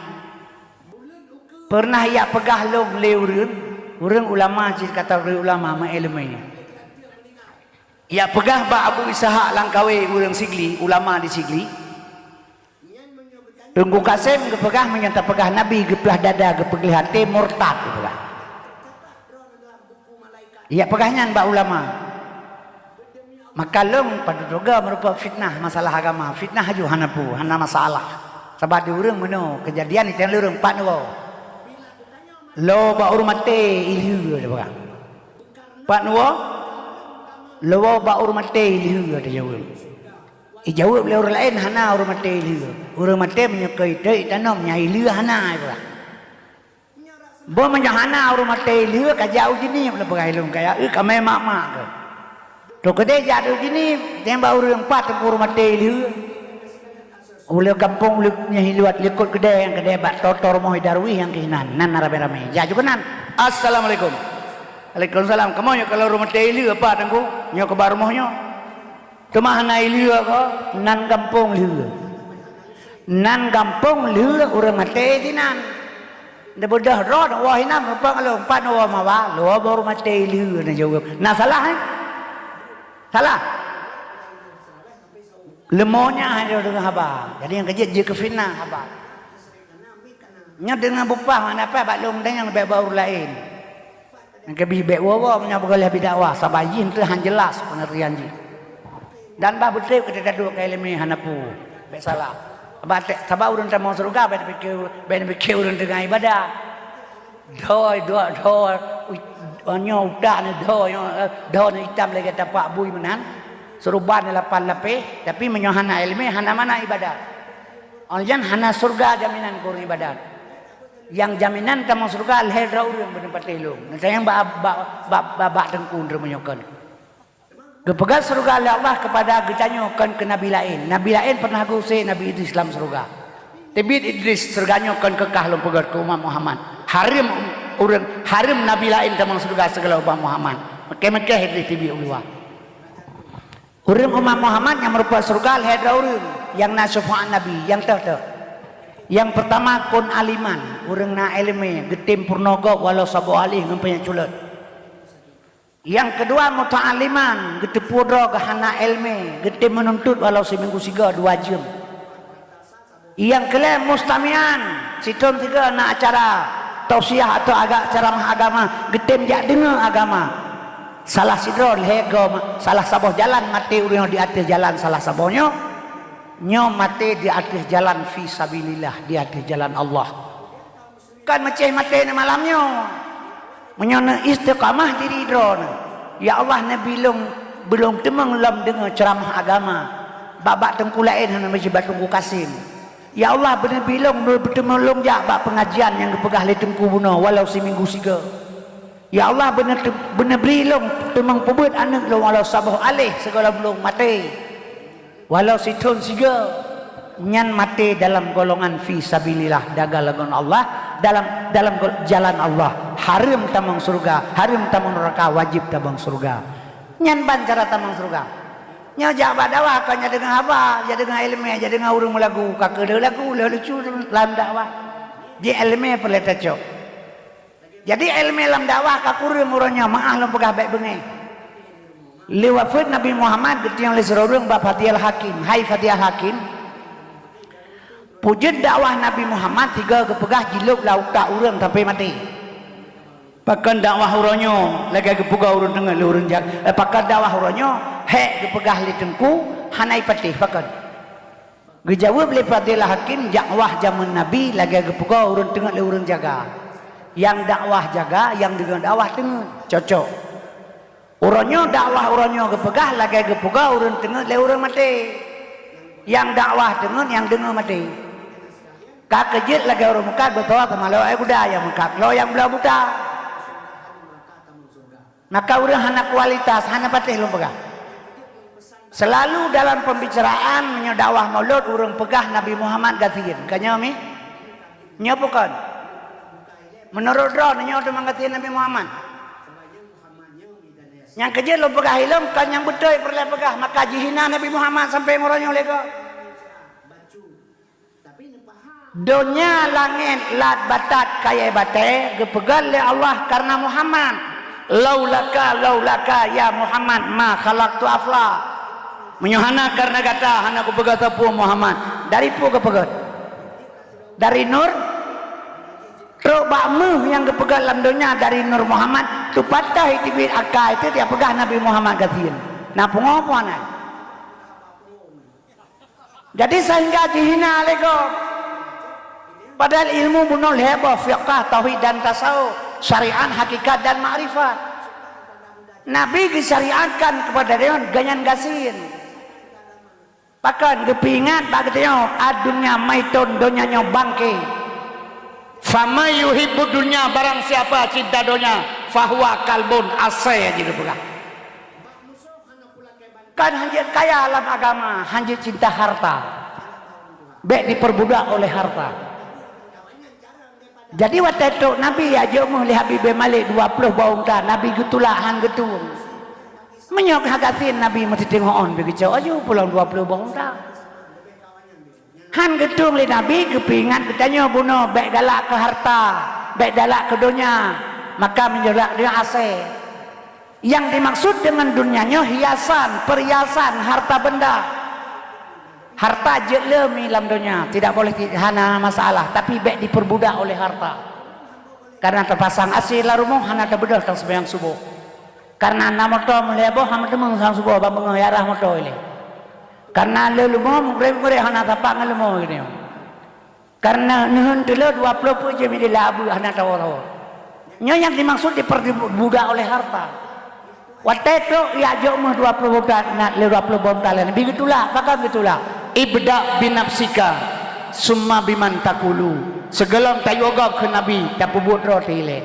peureunah jak peugah lom lé ureuëng, ureuëng ulama, cit kata ureuëng ulama meuiéleumé. Jak peugah bak Abu Ishaq Langkawe, ureuëng Sigli, ulama di Sigli. Teungku Kasem geupeugah, meunyoe tapeugah Nabi geuplah dada, geupeugleh até, murtad geupeugah. Jak peugah nyan bak ulama. Maka lôn padub droe meurupa fitnah masalah agama. Fitnah aju hana peue, hana masalah. Sabab di ureuëng meunoe keujadian di ureuëng pat nyoe. Lo bak ureuëng maté ilheueh, dia peugah. Pat nyoe, lo bak ureuëng maté ilheueh, dia jaweueb. Ijaweueb lé ureuëng laén, hana ureuëng maté ilheueh. Ureuëng maté meunyoe keu iteuk itanom, nyan ilheueh hana, dia peugah. Boh meunyoe hana ureuëng maté ilheueh, ka jak u Jeunieb lé peugah ilôn, ka jak eu kamé mak-mak keuh. Trok keudeh jak u Jeunieb, tembak ureuëng pat teungku ureuëng maté ilheueh. Ulée gampông ulée nyoe hiluat likot keudeh, nyang keudeh bak totor rumoh Idarwih nyang keunan, nan na ramé-ramé. Jak ju keunan. Assalamualaikum. Waalaikumsalam. Kamoe nyoe kalau ureuëng maté ilheueh apa teungku? Nyoe keuba rumoh nyoe. Teuma hana ilheueh ko, nan gampông lheueh. Nan gampông lheueh ureuëng maté sinan. Neubeudôh droe neuwoe hinan, rupa ngon lôn, pat neuwoe mawa, lôn baru maté lheueh neujaweueb. Na salah, eh? Salah? Leumo nyan hana deungoe haba. Jadi nyang keujeuet jeuet keu fitnah haba. Nyoe deungoe bupah mana paih bak lôn, deungoe bak ureuëng laén. Nyang keubiet bék woe-woe meunyoe beugoleh bak dakwah, sabab jih teuh han jeulaih peungeurtian jih. Dan bah beutôi keu teuka duek keu iéleumé hana peue, bék salah. Sabab te-, sabab ureuëng tamong syeuruga bék neupiké, bék neupiké ureuëng teungoh iébadat. Dhoe, dhoe, dhoe, u-, nyoe utak nyoe dhoe, nyoe, eh, dhoe nyoe itam lagée tapak bui meunan, seuruban nyoe lapan lapéh, tapi meunyoe hana iéleumé, hana makna iébadat. Óh lheueh nyan hana syeuruga jaminan keu ureuëng iébadat. Nyang jaminan tamong syeuruga lhée droe ureuëng beuneupateh lôn. Neutanyong bak, bak, bak, bak, bak teungku droe meunyoe kon. Geupeugah syeuruga lé Allah keupada geutanyoe kon keu nabi laén. Nabi laén pernah geuuse Nabi Idris lam syeuruga. Teubiet Idris, syeuruga nyoe kon keu kah lôn peugét keu umat Muhammad. Hareuem ureuëng, hareuem nabi laén tamong syeuruga sigohlom umat Muhammad. Meuké-meuké Idris teubiet u luwa. Ureuëng umat Muhammad nyang meurumpok syeuruga lhée droe ureuëng nyang na syufaat Nabi, nyang teuh-teuh. Nyang peurtama kon aliman, ureuëng na iéleumé, geutem peurunoe gob walau saboh aleh ngon panyang culot. Nyang keudua muta'alliman, geuteupeue droe geuhana iéleumé, geutem meununtut walau siminggu sigoe dua jeuem. Nyang keulhée mustami'an, sithon sigoe na acara tausiah atau agak ceramah agama, geutem jak deungoe agama. Salah sidroe lhée goe ma-, salah saboh jalan maté ureuëng di ateueh jalan salah saboh nyoe, nyoe maté di ateueh jalan fi sabilillah, di ateueh jalan Allah. Kon meucéh maté neumalam nyoe. Meunyoe neu istiqamah diri droeneuh, "Ya Allah, neubi lôn, beulông teumeung lom deungoe ceuramah agama bak-bak teungku laén hana meucit bak Teungku Kasim. Ya Allah, beuneubi lôn, beuteumeung lôn jak bak peungajian nyang geupeugah lé teungku bunoe walau siminggu sigoe. Ya Allah, beuneu-, beuneubri lôn teumeung peubeuet aneuëk lôn walau saboh aleh sigohlom lôn maté." Walau sithon sigoe, nyan maté dalam golongan fi sabilillah, dagang lagoe Allah, dalam, dalam gol-, jalan Allah. Hareuem tamong syeuruga, hareuem tamong neuraka, wajéb tamong syeuruga. Nyan ban cara tamong syeuruga. Nyoe jak bak dakwah kon jak deungoe haba, jak deungoe iéleumé, jak deungoe ureuëng meulagu, ka keuh lheueh lagu, lheueh lucu lam dakwah. Jih iéleumé peureulée tacok. Jadi, iéleumé lam dakwah ka kureueng uroe nyoe, meuáh lôn peugah bék beungéh. Lé wafeuet Nabi Muhammad geutunyok lé sidroe ureuëng bak Fadil Hakim, "Hai Fadil Hakim, peue jeuet dakwah Nabi Muhammad sigoe geupeugah jilôb lam utak ureuëng sampoe maté? Pakon dakwah uroe nyoe lagée geupeugah ureuëng teungeut lé ureuëng jak-, eh, pakon dakwah uroe nyoe hék geupeugah lé teungku hana ipatéh, pakon?" Geujaweueb lé Fadil Hakim, dakwah jamén Nabi lagée geupeugah ureuëng teungeut lé ureuëng jaga. Nyang dakwah jaga, nyang deungoe dakwah teungeut. Cocok. Uroe nyoe dakwah uroe nyoe geupeugah lagée geupeugah ureuëng teungeut lé ureuëng maté. Nyang dakwah teungeut, nyang deungoe maté. Ka keuh jeuet lagée ureuëng meukat beutôi teuma lé guda nyang meukat, lé nyang bloe buta. Maka ureuëng hana kualitas, hana patéh lôn peugah. Selalu dalam pembicaraan meunyoe dakwah Maulud ureuëng peugah Nabi Muhammad gasien. Ka nyoe mi? Nyoe bukon? Meunurot droe nyoe teuma gasien Nabi Muhammad. Nyang keujeuet lôn peugah ilong kon nyang beutôi peureulée peugah, maka jihina Nabi Muhammad sampoe meuronyong lé gob. Donya langét lat batat kayée batée geupeugét lé Allah kareuna Muhammad. "Laulaka, laulaka ya Muhammad ma khalaqtu afla." Meunyoe hana kareuna gata hana kupeugét sapeue Muhammad. Dari peue geupeugét? Dari nur. Trok bak méuh nyang geupeugét lam donya dari nur Muhammad, teupatéh teubiet akai teuh dia peugah Nabi Muhammad gasien. Na pungo puana. Jadi sehingga jihina lé gob. Padahal ilmu bunoe lhée boh, fiqah, tauhid dan tasawuf, syariat, hakikat dan makrifat. Nabi geusyariatkan keupada deungon ganyan gasien. Pakon geupeuingat bak geutanyoe, "Ad-dunya maitun, donya nyoe bangke." "Faman yuhibbud dunya, barang siapa cinta donya, fahuwa kalbun, asée," jih geupeugah. Kan hanjeuet kaya lam agama, hanjeuet cinta harta. Bék diperbudak oleh harta. Jadi watée trok Nabi jak jok méuh lé Habib bin Malik dua ploh boh unta, Nabi geutulak han geutueng. Meunyoe ka gasien Nabi meusitingoh on pi geucok aju pulang dua ploh boh unta. Han geutueng lé Nabi geupeuingat geutanyoe bunoe bék galak keu harta, bék galak keu donya, maka meunyoe galak keu donya asée. Nyang dimaksud deungon donya nyoe hiasan, perhiasan, harta benda. Harta jeuet le mi lam donya, tidak boleh ti-, hana masalah, tapi bék diperbudak oleh harta. Karena tapasang asée lam rumoh hana tabeudôh tang seumayang suboh. Karena na moto meulhée boh hana meuteumé sang suboh ban beungoh yarah moto ilée. Karena le leumo mugreb-mugreb hana tapak ngon leumo geutanyoe. Karena neuheun teuleu dua ploh peuet jeuem ideh lam abeue hana tawoe-tawoe. Nyoe nyang dimaksud diperbudak oleh harta. Watée trok jak jok méuh dua ploh boh unta, na lé dua ploh boh unta lé Nabi geutulak, pakon geutulak? "Ibda binafsika, summa biman takulu." Sigohlom tayue gob kheun Nabi, tapeubuet droe teuh ilée.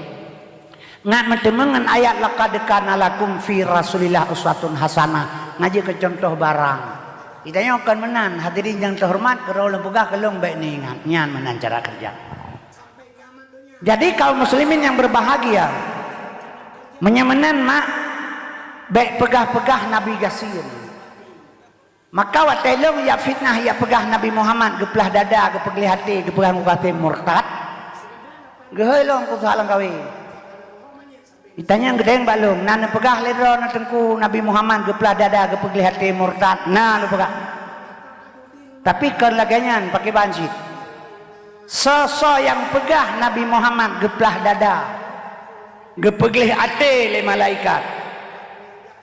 Ngat meuteumé ngon ayat, "Laqad kana lakum fi Rasulillah uswatun hasanah." Ngaji keu contoh barang. Geutanyoe kon meunan, hadirin nyang teuhoreumat, keudroe lôn peugah keu lôn bék neuingat. Nyan meunan cara keureuja. Jadi, kaum muslimin yang berbahagia, meunyoe meunan mak, bék peugah-peugah Nabi gasien. Maka watée lôn jak fitnah, jak peugah Nabi Muhammad geuplah dada, geupeugleh até, geupeugah mukasé murtad, geuhôi lôn keu soalan kawé. Itanyong geudeng bak lôn, na neupeugah lé droeneuh Teungku Nabi Muhammad geuplah dada, geupeugleh até, murtad? Na neupeugah. Tapi kon lagée nyan, pakriban cit. Soe-soe nyang peugah Nabi Muhammad geuplah dada, geupeugleh até lé malaikat,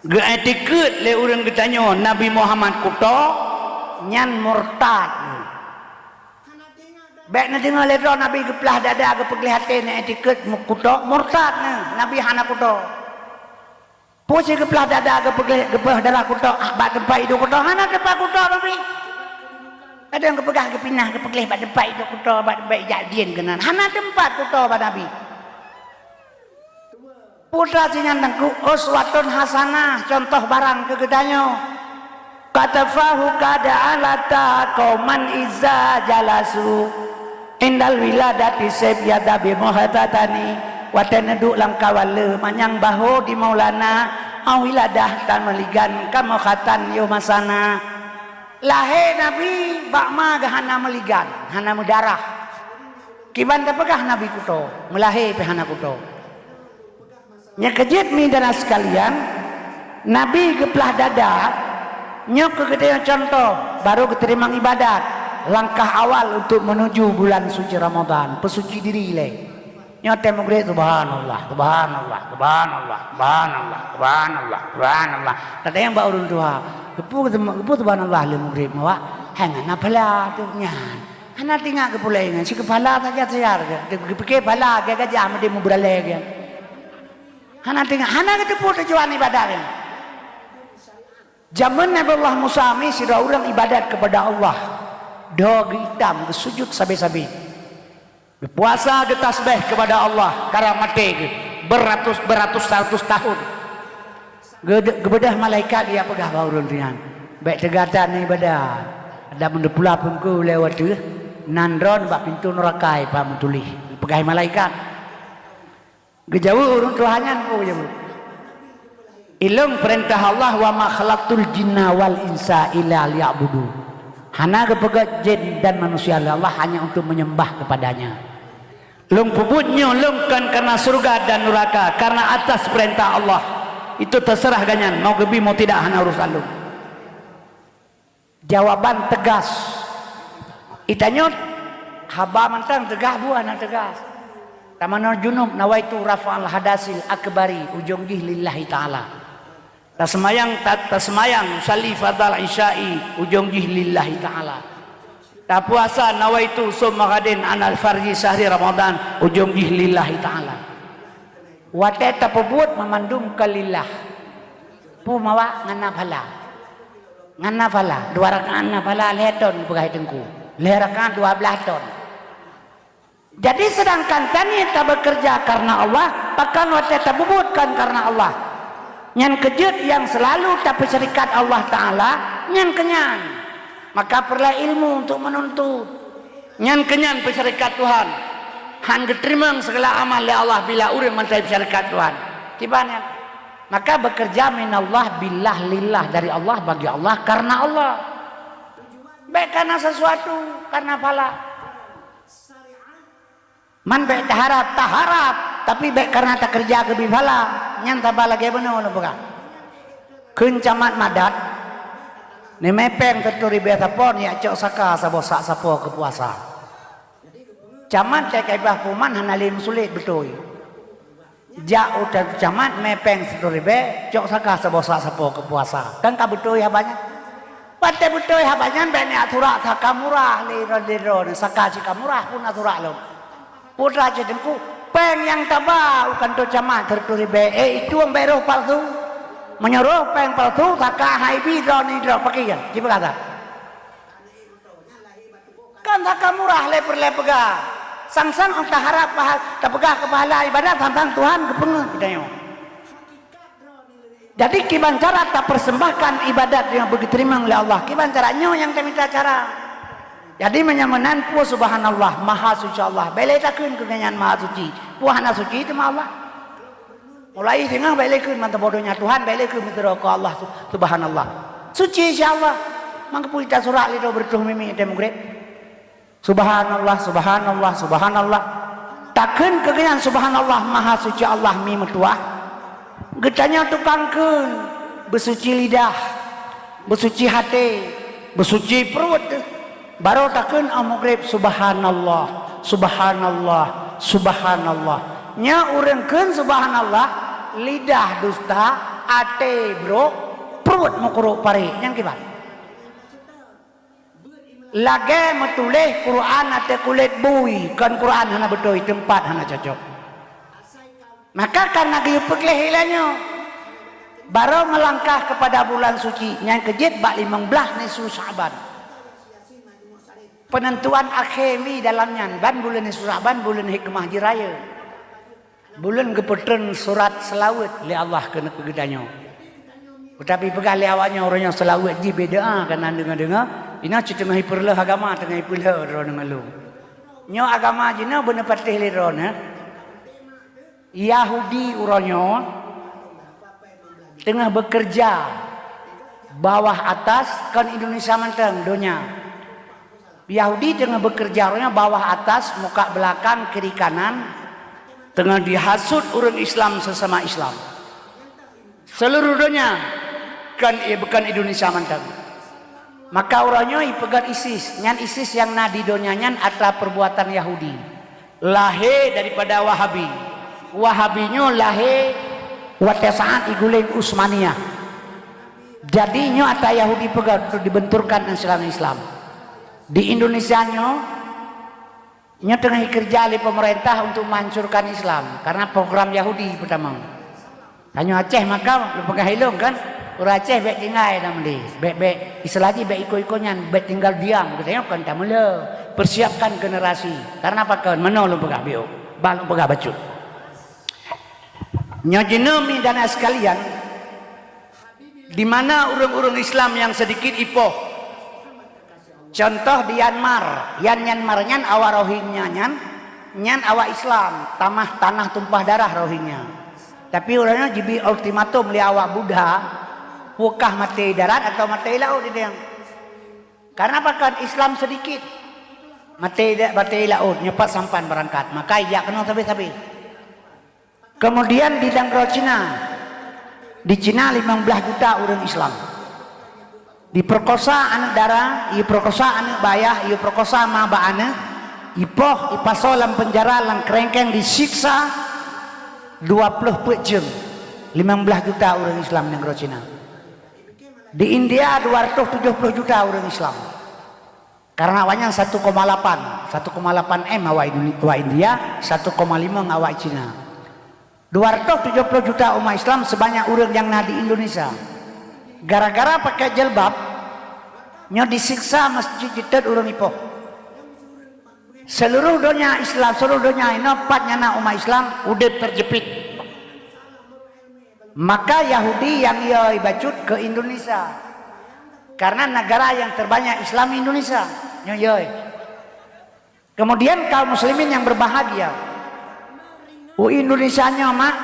geuiktikeuet lé ureuëng geutanyoe Nabi Muhammad kuto, nyan murtad. Bék neudeungoe lé droe Nabi geuplah dada, geupeugleh até, neuiktikeuet mu-, kuto, murtad neuh, Nabi hana kuto. Peue cit geuplah dada, geupeugleh, geupeugleh dada kuto, ah, bak teumpat iduek kuto, hana teumpat kuto Nabi. Kadang geupeugah geupinah, geupeugleh bak teumpat iduek kuto, bak teumpat ijak dien keunan, hana teumpat kuto bak Nabi. Peue teuma sinyan Teungku, uswatun hasanah, contoh barang keu geutanyoe. Katafahu kada alata qauman iza jalasu indal wiladati seb yadabi muhatatani. Watée neuduek lam kawan le manyang baho di Maulana, au wiladah tan meuligan kamoe khatan yoh masana. Lahé Nabi bak ma geuh hana meuligan, hana meudarah. Kiban tapeugah Nabi kuto, meulahé pih hana kuto. Nyang keujeuet mi dara sekalian, Nabi geuplah dada, nyoe keu geutanyoe contoh, baru geuteurimong ibadat, langkah awal untuk menuju bulan suci Ramadan, peusuci diri lé. Nyoe teuh meugreb, subhanallah, subhanallah, subhanallah, subhanallah, subhanallah, subhanallah. Kadang bak ureuëng tuha, "Keupeue, keupeue subhanallah lé meugreb meuwak? Hai ngon na phala tu nyan." Hana teuingat geupulai nyan, si keupala saja siar ke, geupike phala ke gajah meudeh meubeuralée ke. Hana teuingat, hana geuteupeue tujuan ibadat nyan. Jameun Nabi Allah Musa mi sidroe ureuëng ibadat keupada Allah. Dho geuitam, geusujut sabe-sabe. Geupuasa, geutasbeh keupada Allah, karang maté geuh, beratus, beratus-ratus tahun. Geude-, geubeudôh malaikat, geupeugah bak ureuëng nyan, "Bék teuga that ibadat. Adak meuneupeula peungku lewat teuh, nan droeneuh bak pintoe nuraka ipa meutuléh," geupeugah malaikat. Geujaweueb ureuëng tuha nyan, peue geujaweueb? "Ilôn peurintah Allah, 'Wa ma khalaqtul jinna wal insa illa liya'budun.'" Hana geupeugét jén dan manusia lé Allah hanya untuk menyembah kepada-Nya. Lôn peubuet nyoe lôn kon karena syeuruga dan nuraka, karena atas peurintah Allah. Itu teuseurah gobnyan, mau geubi mau tidak hana urusan lôn. Jawaban teugas. Geutanyoe haba mantong teugas, buet hana teugas. Tamanoe junub, nawaitu raf'al hadasil akbari, ujong jih lillahi ta'ala. Taseumayang, ta-, taseumayang, usalli fardal isya'i, ujong jih lillahi ta'ala. Tapuasa, nawaitu shauma ghadin 'ala fardhi syahri Ramadan, ujong jih lillahi ta'ala. Watée tapeubuet meumandum kon lillah. Peue mawak ngon na phala. Ngon na phala, dua rakaat na phala lhée thon peugah Teungku. Lhée rakaat dua blaih thon. Jadi, seudangkan tanyoe tabeukeureuja kareuna Allah, pakon watée tapeubuet kon kareuna Allah. Nyan keujeuet nyang seulalu tapeusyarikat Allah Ta'ala, nyan keu nyan. Maka peureulée ilmu untuk meununtut. Nyan keu nyan peusyarikat Tuhan. Han geuteurimong sigala amal lé Allah bila ureuëng mantong peusyarikat Tuhan. Kiban nyan. Maka beukeureuja minallah billah lillah, dari Allah, bagi Allah, kareuna Allah. Bék kareuna sesuatu, kareuna phala. Man bék taharab, taharab, tapi bék kareuna takeureuja geubri phala, nyan saba lagée bunoe lôn peugah. Kheun camat madat, neumé péng sireutôh ribée sapo, neujak cok saka saboh sak sapo keu puasa. Camat ka ibah puman hana lé meusulet beutôi. Jak u camat mé péng sireutôh ribée, cok saka saboh sak sapo keu puasa. Kan ka beutôi haba nyan? Watée beutôi haba nyan, bék neujak surak saka murah lé droe, lé droe, saka sika murah pun neujak surak lom. Peue teuma cit Teungku, péng nyang taba u kantô camat sireutôh ribée, eh, itu bék roh palsu. Meunyoe roh péng palsu, saka han ibi droe nibak droe, pakriban? Jipeugah that. Kan saka murah lé peureulée peugah. Sang-sang ôh taharab paha-, tapeugah keu pahala ibadat, sang-sang Tuhan geupeungeut geutanyoe. Jadi, kiban cara tapersembahkan ibadat nyang beugeuteurima lé Allah, kiban cara nyoe nyang tamita cara. Jadi, meunyoe meunan, peue subhanallah, maha suci Allah. Bèk lé takheun keu gobnyan maha suci. Peue hana suci teuma Allah. Mulai singoh bèk lé kheun mantong bodoh nyan Tuhan, bèk lé kheun meuteuro keu Allah su-, subhanallah. Suci si Allah. Mangkeupui tasurak lé droe beureutôh mimi watèe meugreb. Subhanallah, subhanallah, subhanallah. Takheun keu gobnyan subhanallah, maha suci Allah mi meutuah. Geutanyoe tukang kheun, beusuci lidah, beusuci até, beusuci pruet. Barô takheun 'oh meugreb, subhanallah, subhanallah, subhanallah. Nyoe ureueng kheun subhanallah, lidah dusta, até brok, pruet meukurok parek. Nyan kiban. Lagèe meutuléh Quran ateueh kulét bui, kon Quran hana beutôi, teumpat hana cocok. Maka kareuna geuyue peugleh ilèe nyoe, barô meulangkah keupada bulan suci, nyan keuh jeuet bak limong blaih nisfu Sya'ban. Peunentuan akhé mi dalam nyan, ban buleuen nisfu Sya'ban buleuen hikmah jih rayeuk. Buleuen geupeutreun surat seulaweuet lé Allah keuneuk keu geutanyoe. Teutapi peugah lé awaknyoe, uroe nyoe seulaweuet jih beda, kana deungoe-deungoe, inoe cit teungoh ipeureuloh agama, teungoh ipeulheueh droeneuh ngon lôn. Nyoe agama jinoe beuneupatéh lé droeneuh. Yahudi uroe nyoe teungoh beukeureuja bawah atas, kon Indonesia mantong, donya. Yahudi teungoh beukeureuja uroe nyoe bawah atas, muka belakang, kiri kanan, teungoh jihasut ureueng Islam sesama Islam. Seuluruh donya, kon, eh, bukon Indonesia mantong. Maka uroe nyoe ipeugah ISIS, nyan ISIS nyang na di donya nyan atra perbuatan Yahudi. Lahé daripada Wahabi. Wahabi nyoe lahé watèe saat iguléng Utsmaniyah. Jadi nyoe atra Yahudi peugah untuk dibenturkan dengan Islam. Di Indonesia nyoe, nyoe teungoh ikeureuja lé pemerintah untuk menghancurkan Islam karena program Yahudi pertama. Tanyoe Aceh maka peugah ilong kan, ureueng Aceh bèk tinggai lam lé, bèk, bèk, istilah jih bèk iko-iko nyan, bèk tinggal diam, geutanyoe kon tameulhö, persiapkan generasi. Karena pakon, meunoe lôn peugah biôh, bah lôn peugah bacut. Nyoe jinoe mi dan sekalian, di mana ureueng-ureueng Islam nyang sedikit ipoh. Contoh di Myanmar, yan Myanmar nyan awak Rohingya nyan, nyan awak Islam, tamah tanah tumpah darah Rohingya. Tapi ureueng nyan jibi ultimatum lé awak Buddha, peue kah maté darat atau maté laôt, dia. Karena pakon Islam sedikit. Maté da-, maté laôt, nyoe pat sampan beurangkat. Maka ijak keunoe sabe-sabe. Kemudian di nanggroe Cina, di Cina limong blaih juta ureueng Islam. Diperkosa aneuk dara, iperkosa aneuk bak ayah, iperkosa ma bak aneuk, ipoh, ipasoe lam penjara, lam kerengkeng, disiksa dua ploh peuet jeuem. Limong blaih juta ureueng Islam nanggroe Cina. Di India dua ratus tujuh puluh juta ureueng Islam. Karena awaknyan satu koma lapan, satu koma lapan M awak Indone-, awak India, satu koma lima awak Cina. Dua ratus tujuh puluh juta umat Islam sebanyak ureueng nyang na di Indonesia. Gara-gara pakai jilbab, nyoe disiksa masjid jiteuet ureueng ipoh. Seluruh donya Islam, seluruh donya inoe pat nyang na umat Islam udeb terjepit. Maka Yahudi nyang yoi bacut ke Indonesia. Karena negara yang terbanyak Islam Indonesia. Nyoe yoi. Kemudian kaum muslimin yang berbahagia. U Indonesia nyoe mak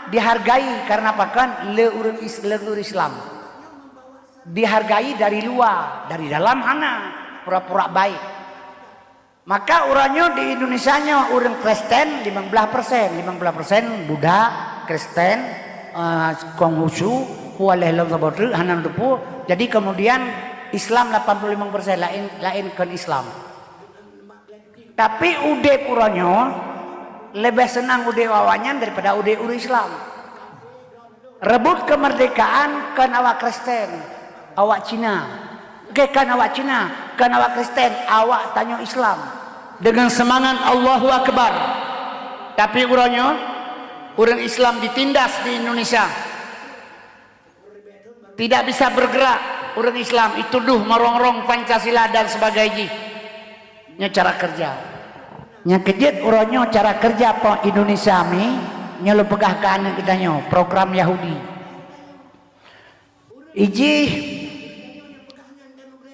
dihargai karena pakon le ureueng Is-, le ureueng Islam. Dihargai dari luar, dari dalam hana pura-pura baik. Maka uroe nyoe di Indonesia nyoe ureueng Kristen limong blaih persen, limong blaih persen Buddha, Kristen, eh, Konghucu, pualeh lom saboh treuk, hana teupeu. Jadi kemudian Islam lapan puluh limong persen laén, laén kon Islam. Tapi udeb uroe nyoe leubeh seunang udeb awaknyan daripada udeb ureueng Islam. Rebut kemerdekaan kon awak Kristen, awak Cina. Oke, kon awak Cina, kon awak Kristen, awak tanyoe Islam. Dengan semangat Allahu Akbar. Tapi uroe nyoe, ureueng Islam ditindas di Indonesia. Tidak bisa bergerak ureueng Islam, ituduh merongrong Pancasila dan sebagainya. Nyoe cara kerja. Nyang keujeuet uroe nyoe cara keureuja po Indonesia mi, nyoe lôn peugah keu aneuk geutanyoe, program Yahudi. Ijih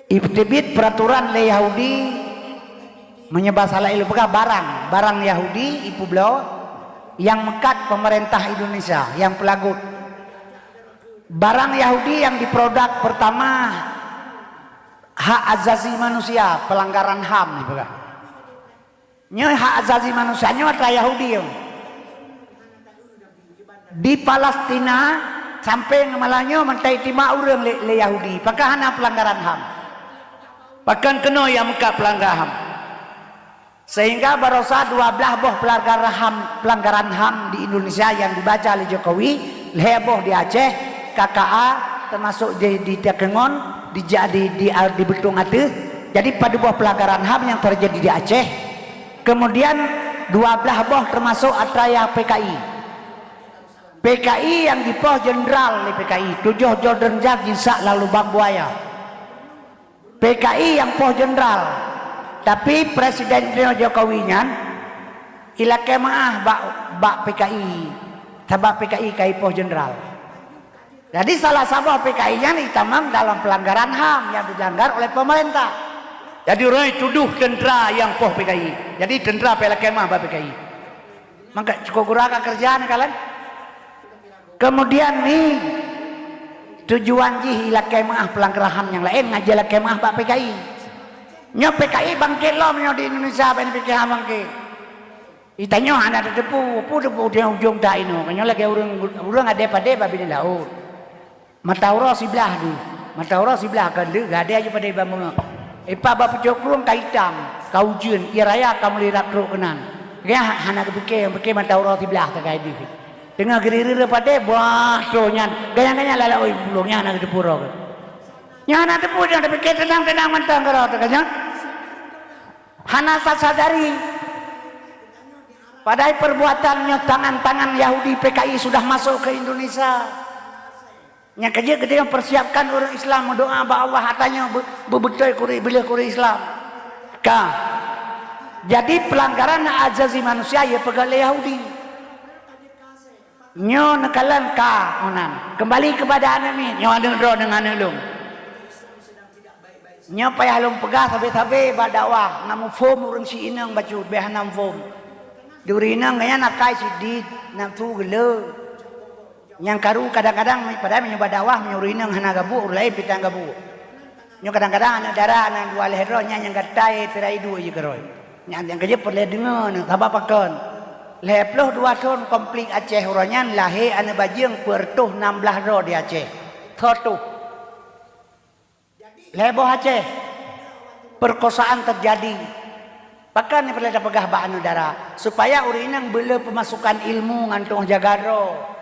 iteubiet peuraturan lé Yahudi, meunyoe basa laén lôn peugah barang, barang Yahudi ipeubloe nyang meukat peumeurintah Indonesia, nyang peulagot. Barang Yahudi nyang diproduk peurtama hak azazi manusia, peulanggaran HAM ipeugah. Nyoe hak azazi manusia nyoe atra Yahudi nyoe. Di Palestina sampoe ngon malam nyoe meutai timak ureuëng lé, lé Yahudi. Pakon hana peulanggaran HAM? Pakon keunoe nyang meukat peulanggaran HAM? Sehingga barosa dua blaih boh peulanggaran HAM, peulanggaran HAM di Indonesia nyang dibaca lé Jokowi, lhée boh di Aceh, K K A, teumasok di, di Takengon, di, di, di, di Beutong ateueh. Jadi padub boh peulanggaran HAM nyang teujadi di Aceh. Kemudian dua blaih boh teumasok atra nyang P K I. P K I nyang jipoh jenderal lé P K I, tujoh droe jenderal jisak lam lubang buaya. P K I nyang poh jenderal, tapi Presiden Jokowi nyan ilakée meuáh bak, bak P K I, sabab P K I ka ipoh jenderal. Jadi salah saboh P K I nyan itamong dalam peulanggaran HAM nyang dilanggar oleh pemerintah. Jadi ureuëng tudoh tentara nyang poh P K I. Jadi tentara pih lakée meuáh bak P K I. Maka cukôp gura ka keureuja neukalon. Kemudian ni tujuan jih ilakée meuáh peulanggaran HAM nyang laén ngon jilakée meuáh bak P K I. Nyoe P K I bangkét lom nyoe di Indonesia, ban P K H bangkét. Geutanyoe hana tateupeue, peue teupeu ujong-ujong that inoe. Nyoe lagée ureuëng, ureuëng adé padé bak binéh laôt. Mata uroe siblaih deuh, mata uroe siblaih kon deuh, gadée aju padé bak meungeue. Ipak bak pucôk krueng ka itam, ka ujeuen, ie raya ka meulirap trok keunan. Gaya hana geupike, pike mata uroe siblaih sagai deuh. Teungoh geurireue padé, bah, troh nyan, gaya-gaya lalak oi pulo nyan hana geuteupeue uroe. Nyan hana teupeue, nyan tapike teunang-teunang mantong keudroe teuh nyan. Hana tasadari. Padahai perbuatan nyoe tangan-tangan Yahudi P K I sudah masuk ke Indonesia. Nyang keujeuet geutanyoe persiapkan ureuëng Islam meudoá bak Allah atra nyoe beu-, beubeutôi kuri bileuh kuri Islam. Ka. Jadi peulanggaran hak azazi manusia ya peugah lé Yahudi. Nyoe neukalon ka meunan. Kembali kepada aneuk miet, nyoe aneuk droe deungon aneuk lôn. Nyoe payah lôn peugah sabe-sabe bak dakwah, na muphom ureuëng si inong bacut, beh hana muphom. Di ureuëng inong nyan akai sidit, nafsu geuleu. Nyang karu kadang-kadang, padahai meunyoe bak dakwah, meunyoe ureuëng inong hana gabuek, ureuëng laén pih tan gabuek. Nyoe kadang-kadang aneuk dara nyang dua lhée droe, nyan nyang gatai teurai duek jih keudroe. Nyan nyang keujeuet peureulée deungoe neuh, sabab pakon? Lhée ploh dua thon konflik Aceh uroe nyan lahé aneuk bajeueng peuet reutôh nam blaih droe di Aceh. Soe tuh? Lhée boh Aceh, perkosaan teujadi. Pakon nyang peureulée tapeugah bak aneuk dara, supaya ureuëng inong beuleu peumasukan ilmu ngon tu'oh jaga droe.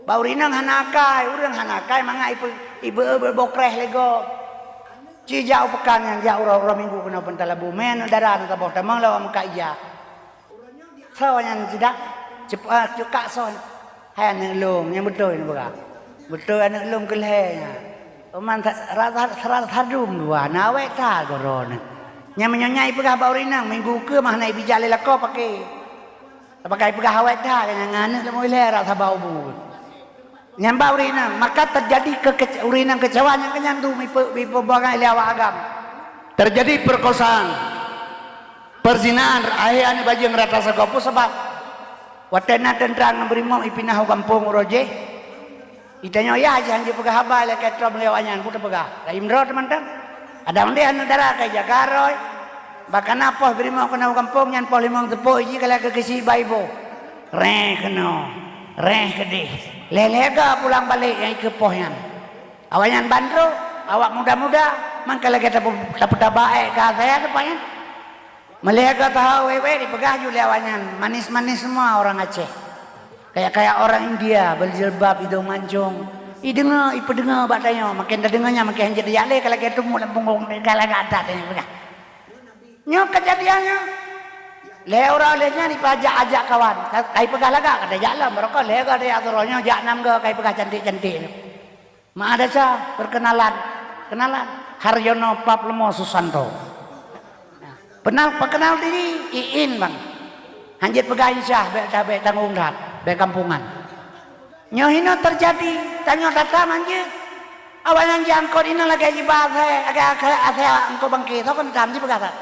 Bak ureuëng inong hana akai, ureuëng hana akai mangat ipe-, ibe-, ibe-, bokreh lé gob. Ci jak u peukan nyan, jak uroe-uroe minggu keunoe peunta labu, mé aneuk dara na saboh tamong lawak meukat ija. Soe nyan sidak? Cep-, ah, cukak soe? Hai aneuk lôn, nyang beutôi neupeugah. Beutôi aneuk lôn keu lhée nyan. Teuma sa-, rasa, rasa sadum dua, na awék that goe droeneuh. Nyang meunyoe nyan ipeugah bak ureuëng inong, minggu keue mah hana ibijak lé lakoe paké. Tapakai peugah awék that, nyan ngon aneuk lôn ilhée rasa bau bu. Nyan bak ureuëng inong, maka teujadi keu-, keu-, ureuëng inong keucewa nyang keunyan tu mipe-, mipeubuang ilée awak agam. Teujadi perkosaan, perzinaan, lahé aneuk bajeueng rata sagoe peue sabab. Watée na teuntra ngon beurimong ipinah u gampông uroe jéh, itanyoe yah jih han jipeugah haba lé Kak Trom lé awaknyan, peue teupeugah? Rayeuk droe teumantong. Adak mandeh aneuk dara ka ijaga roe, bak kana poh beurimong keunoe u gampông nyan poh limong teupok jih ka lagée keusi bak iboh. Réh keunoe, réh keudeh. Lhée-lhée goe pulang balek nyang ikeue poh nyan. Awaknyan ban trok, awak muda-muda, mangka lagée tapu-, tapeutaba ék ka saya teupah nyan. Meulhée goe taho wék-wék dipeugah ju lé awaknyan, manis-manis semua orang Aceh. Kayak-kayak orang India, berjilbab, hidung mancung. Ideungoe, ipeudeungoe bak tanyoe, makin tadeungoe nyan makin hanjeuet tajak lé, ka lagée teumuk lam punggong, ka lagak that tanyoe peugah. Nyoe keujadian nyoe. Lhée uroe lhée nyan ipajak ajak kawan. Ka, ka ipeugah lagak, ka tajak lom, barokon lhée goe tajak sidroe nyoe, jak nam goe ka ipeugah cantik-cantik nyoe. Meu'ah desya, perkenalan. Kenalan. Haryono Pap Leumo Susanto. Nah, Peunah peukeunal diri, iin bang. Hanjeuet peugah insya, bèk tabèk tanggong that, bèk kampungan. Nyoe hino teujadi, tanyoe that-that hanjeuet. Awaknyan jiangkot inong lagèe jiba asèe, lagèe asèe, asèe angkot bangke, soe keuneuk tam jipeugah that.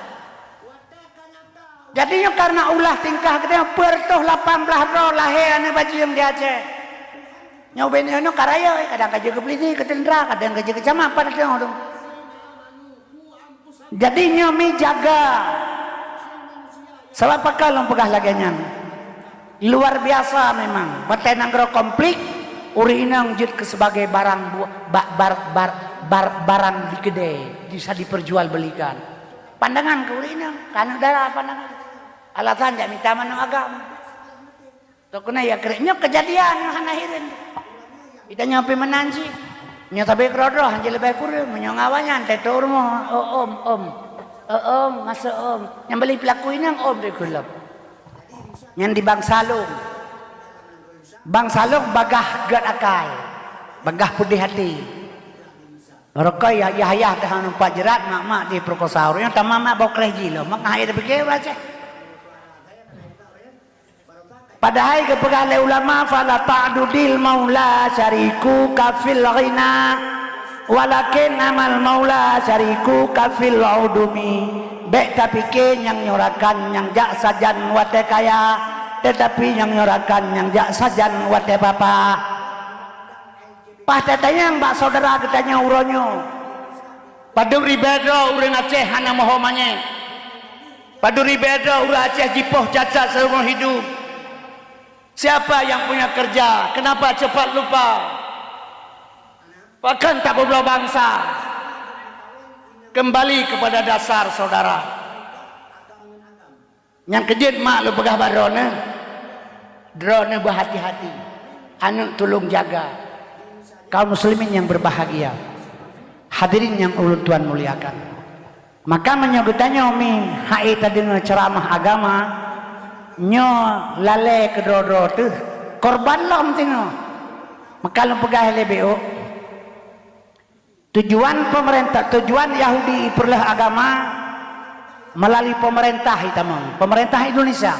Jadi nyoe kareuna ulah tingkah geutanyoe, peuet reutôh lapan blah droe lahé aneuk bajeueng di Aceh. Nyoe ubé nyoe ka rayeuk, kadang ka jeuet keu pulisi, keu teuntra, kadang ka jeuet keu camat, padahai teungoh dong. Jadi nyoe mi jaga. Sabab pakon lôn peugah lagèe nyan? Luar biasa memang. Watèe nanggroe konflik, ureueng inong jeuet keu sebagai barang bu-, ba-, bar-, bar-, bar-, barang di keudè, bisa diperjualbelikan. Pandangan keu ureueng inong, keu aneuk dara pandangan. Alasan jak mita manok agam. Toh keuneuk ya krek nyoe keujadian nyoe hana hireuen. Ita nyoe pih meunan cit. Nyoe sabe keudroe-droe hanjeuet leubeh kureueng, meunyoe ngon awaknyan teuh rumoh, "Oh, om, om. Oh, om, masuk, om." Nyang beli peulaku inong, om, di kulom. Nyan di bansa lôn. Bansa lôn bagah gèt akai, bagah peudeh até. Rukoi ya, yah-yah dah numpak jeurat, mak-mak diperkosa. Ureueng tamam mak boh kreh jih lom, mak hai dipike ureueng Aceh. Padahai geupeugah lé ulama, "Fala ta'dudil maula syarikuka fil ghina, walakin amal maula syarikuka fil udumi." Bèk tapike nyang nyoe rakan nyang jak sajan watèe kaya, teutapi nyang nyoe rakan nyang jak sajan watèe papa. Paih tatanyong bak syedara geutanyoe uroe nyoe, padub ribèe droe ureueng Aceh hana moho manyét? Padub ribèe droe ureueng Aceh jipoh cacat seumeuhidup? Siapa yang punya kerja? Kenapa cepat lupa? Pakon tapeubloe bansa? Kembali kepada dasar, saudara. Nyang keujeuet mak lôn peugah bak droeneuh, droeneuh beuhati-hati, aneuk tulông jaga. Kaum muslimin yang berbahagia, hadirin yang ulôn tuan muliakan. Maka meunyoe geutanyoe mi hai tadeungoe ceuramah agama, nyoe lalè keudroe-droe teuh, korban lom singoh. Maka lôn peugah lé B O, tujuan pemerintah, tujuan Yahudi ipeureuloh agama melalui pemerintah itamong, pemerintah Indonesia.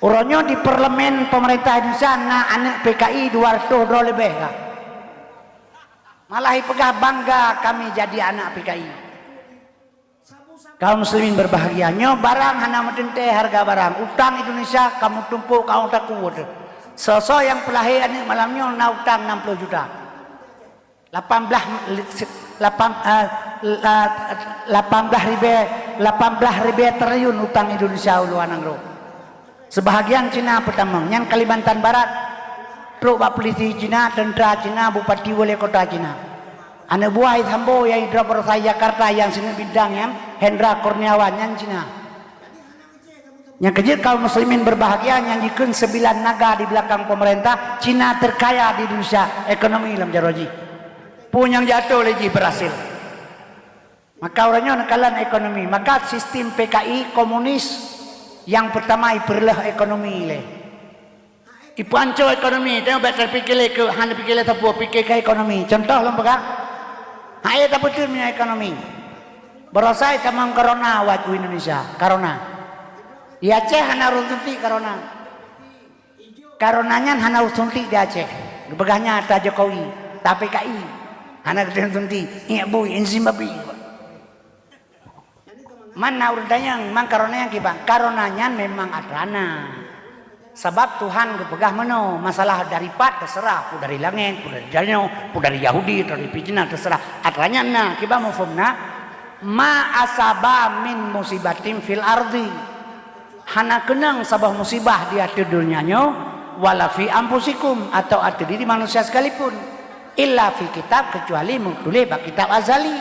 Uroe nyoe di parlemen pemerintah Indonesia na aneuk P K I dua reutôh droe leubeh ka. Malah ipeugah bangga kami jadi anak P K I. Kaum muslimin berbahagia, nyoe barang hana meuteuntèe hareuga barang. Utang Indonesia ka meutumpôk ka ata kuweuet. Soe-soe nyang peulahé aneuk malam nyoe na utang enam puluh juta. Lapan blah, lapan, eh, la-, lapan blah ribèe, lapan blah ribèe triliun utang Indonesia u luwa nanggroe. Seubahagian Cina peutamong, nyan Kalimantan Barat. Trok bak pulisi Cina, teuntra Cina, bupati, wali kota Cina. Aneuk buah Sambo nyang idrob baroesa Jakarta nyang sineuk bintang nyan, Hendra Kurniawan, nyan Cina. Nyang keujeuet kaum muslimin berbahagia, nyang jikheun sembilan naga di belakang pemerintah, Cina terkaya di Indonesia, ekonomi lam jaroe jih. Peue nyang jiatô lé jih berhasil. Maka uroe nyoe neukalon ekonomi. Maka sistem P K I komunis nyang peurtama ipeureuloh ekonomi lé. Ipeuhanco ekonomi, tanyoe bèk tapike lé keu, hana pike lé sapeue, pike keu ekonomi. Contoh lôn peugah, hai tapeuteun meunyoe ekonomi. Baroesa tamong corona awai u Indonesia, corona. Di Aceh hana ureueng suntik corona. Corona nyan hana ureueng suntik di Aceh. Geupeugah nyan atra Jokowi, tapi P K I hana geuteun suntik, iek bui, insin babi. Man na ureueng tanyong, man corona nyan kiban? Corona nyan memang atra na. Sabab Tuhan geupeugah meunoe, masalah dari pat teuseurah, peue dari langèt, peue dari tanyoe, peue dari Yahudi, peue dari Cina, teuseurah. Atra nyan na, kiban muphom na? Ma asaba min musibatin fil ardi. Hana keunong saboh musibah di ateueh donya nyoe, wala fi anfusikum, atau ateueh diri manusia sekalipun, illa fi kitab, keucuali meutuléh bak kitab azali.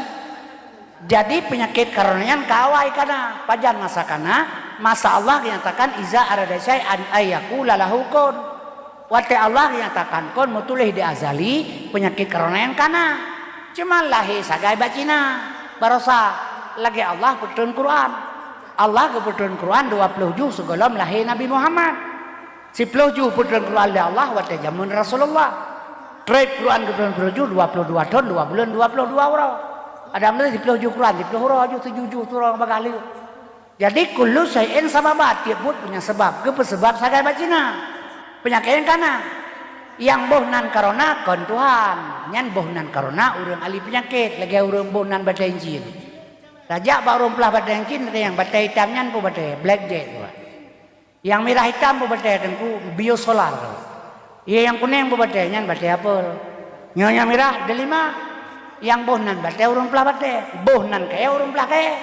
Jadi, peunyakét corona nyan ka awai ka na. Pajan masa ka na? Masa Allah geunyatakan, "Iza arada syai'an an yaqula lahu kun." Watèe Allah geunyatakan kun, meutuléh di azali, peunyakét corona nyan ka na. Cuma lahé sagai bak Cina. Baroesa, lagèe Allah peutrön Quran. Allah geupeutrön Quran dua ploh juh sigohlom lahé Nabi Muhammad. Siploh juh peutrön Quran lé Allah watèe jameun Rasulullah. Trép Quran geupeutrön siploh juh, dua ploh dua thon, dua buleuen, dua ploh dua uroe. Adam lé siploh juh Quran, siploh uroe juh, tujoh juh uroe bagah lé. Jadi kullu syai'in sababa, tiep buet punya sabab. Geupeu sabab sagai bak Cina. Peunyakét nyang kana. Nyang boh nan corona kon Tuhan. Nyan boh nan corona ureuëng ahli peunyakét, lagée ureuëng boh nan batée incin. Tajak bak ureuëng peulaih batée incin, ada nyang batée itam nyan peue batée, blackjack. Nyang mirah itam peue batée teungku, biosolar. Iya nyang kunéng peue batée, nyan batée apel. Nyoe nyang mirah delima. Nyang boh nan batée ureuëng peulaih batée, boh nan kayée ureuëng peulaih kayée.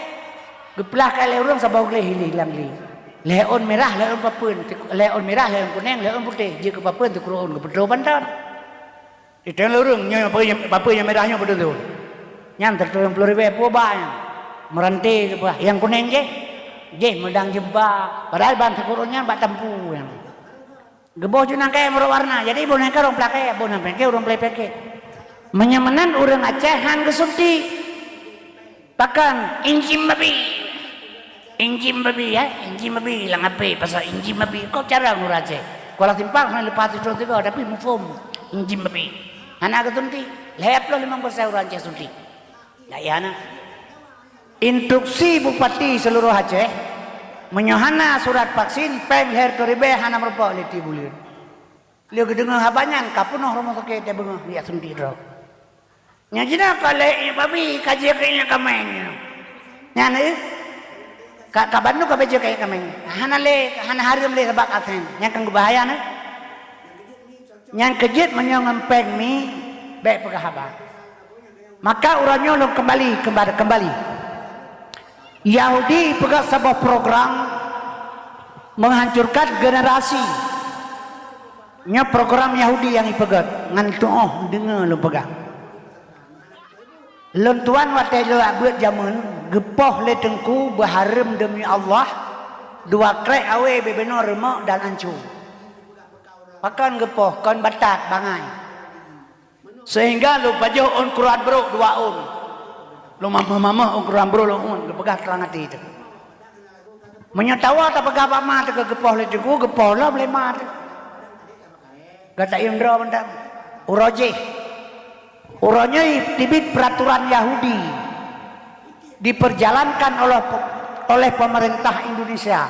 Geupeulaih kayée lé ureuëng saboh gleh ilih lam gleh. Lhée ôn mirah, lhée ôn papeuen, lhée ôn mirah, lhée ôn kunéng, lhée ôn putéh, jeuet keu papeuen teukeuruon geupeutroh bantan. Iteng lurung nyoe papeuen nyang mirah nyoe beutôi. Nyan teuturun ploh ribée peue ba nyan. Meurante geupeugah nyang kunéng jih. Jih meudang jeuba. Padahai ban sikureueng nyan bak tampu nyan. Geuboh ju nangkée meurok warna. Jadi boh nangkée ureuëng peulaih kayée, boh nangkée ureuëng peulaih peunyakét. Meunyoe meunan ureuëng Aceh han geusuntik. Pakon? Incim babi. Incim babi, ya? Incim babi lam H P, pasal incim babi. Kok cara ngura Aceh? Kuala Simpang hana leupah sidroe tiga, tapi muphom. Incim babi. Hana geutunti. Lhée ploh limong persen ureuëng Aceh suntik. Dak iya na. Instruksi Bupati seluruh Aceh, meunyoe hana surat vaksin, péng lhée ribée hana meureumpok lé tiep buleuen. Lheueh geudeungoe haba nyan, ka peunoh rumoh sakét nyang beungoh jak suntik droe. Nyang jinoe ka lé iék babi, ka jeuet keu iék kaméng nyoe. Nyan, eh? Ka, ka bandum ka beuet jeuet keu iék kaméng. Hana lé, hana hareuem lé sabab vaksin. Nyan kan beubahaya, eh? Nyang keujeuet meunyoe ngon péng mi, bék peugah haba. Maka uroe nyoe lôn keumbali, keumbali, keumbali. Yahudi peugah saboh program menghancurkan generasi. Nyoe program Yahudi nyang ipeugét, ngon tuoh deungoe lôn peugah. Lôn tuan watée lôn beuet jameun, geupoh lé teungku beuhareuem deumi Allah, dua krék awé bubena reumok dan ancô. Pakon geupoh, kon batat bangai. Seuhingga lôn pajoh ôn kruan brok dua ôn. Lôn mamah-mamah ôn kruan brok lôn ôn, geupeugah trang até teuh. Meunyoe tawoe tapeugah bak ma teuh keu geupoh lé teungku, geupoh lom lé ma teuh. Gata yum droe mantong. Uroe jih. Uroe nyoe teubiet peraturan Yahudi diperjalankan oleh, oleh pemerintah Indonesia.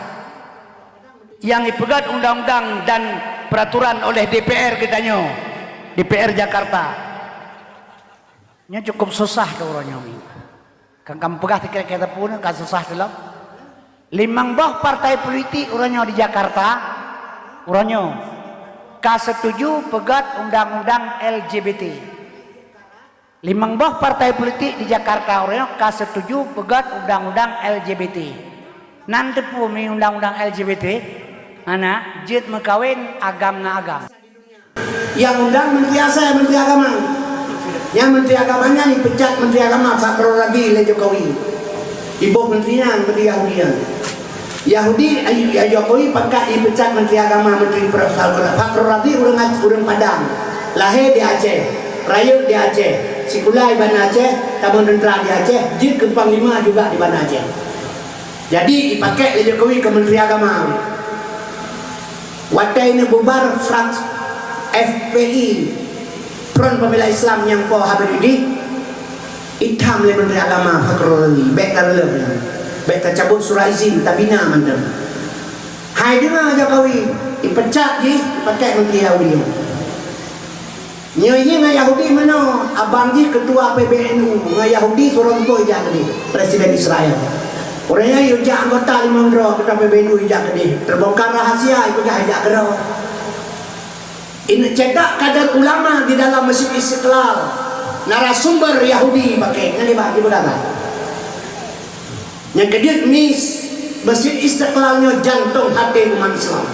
Nyang ipeugét undang-undang dan peraturan oleh D P R geutanyoe, D P R Jakarta. Nyoe cukup susah keu uroe nyoe. Kan kamoe peugah sikrék-krék pun ka susah teulom. Limong boh partai politik uroe nyoe di Jakarta, uroe nyoe ka setuju peugét undang-undang L G B T. Limong boh partai politik di Jakarta uroe nyoe ka setuju peugét undang-undang L G B T. Nan teupeue mi undang-undang L G B T? Hana, jeuet meukawen agam ngon agam. Nyang undang Menteri Asai, Menteri Agama. Nyang Menteri Agama nyan ipecat Menteri Agama Fakhrul Razi lé Jokowi. Iboh menteri nyan, menteri Yahudi nyan. Yahudi, ai, ai Jokowi pakat ipecat Menteri Agama, Menteri Peurasal Fakhrul Razi ureuëng, ureuëng Padang. Lahé di Aceh, rayeuk di Aceh, sikula di Banda Aceh, tamong teuntra di Aceh, jeuet keu panglima juga di Banda Aceh. Jadi, ipakék lé Jokowi keu Menteri Agama. Watée neububar fraks F P I, Front Pembela Islam nyang po Habib Idris, itam lé Menteri Agama Fakhrul Razi, bék tareuloh nyan. Bék tacabut surat izin, tabina mantong. Hai deungoe Jokowi, ipecat jih, ipakék Menteri Yahudi. Nyoe jih ngon Yahudi meunoe, abang jih ketua P B N U, ngon Yahudi surok teupeu ijak keudeh, Presiden Israel. Uroe nyoe yue jak anggota limong droe ketua P B N U ijak keudeh, teubongkar rahasia, ipeugah ijak keudroe. Ini cetak kader ulama di dalam Masjid Istiqlal, narasumber Yahudi pakai, nyan dibak, dibak. Nyang keujeuet mis, Masjid Istiqlal nyoe jantong até umat Islam.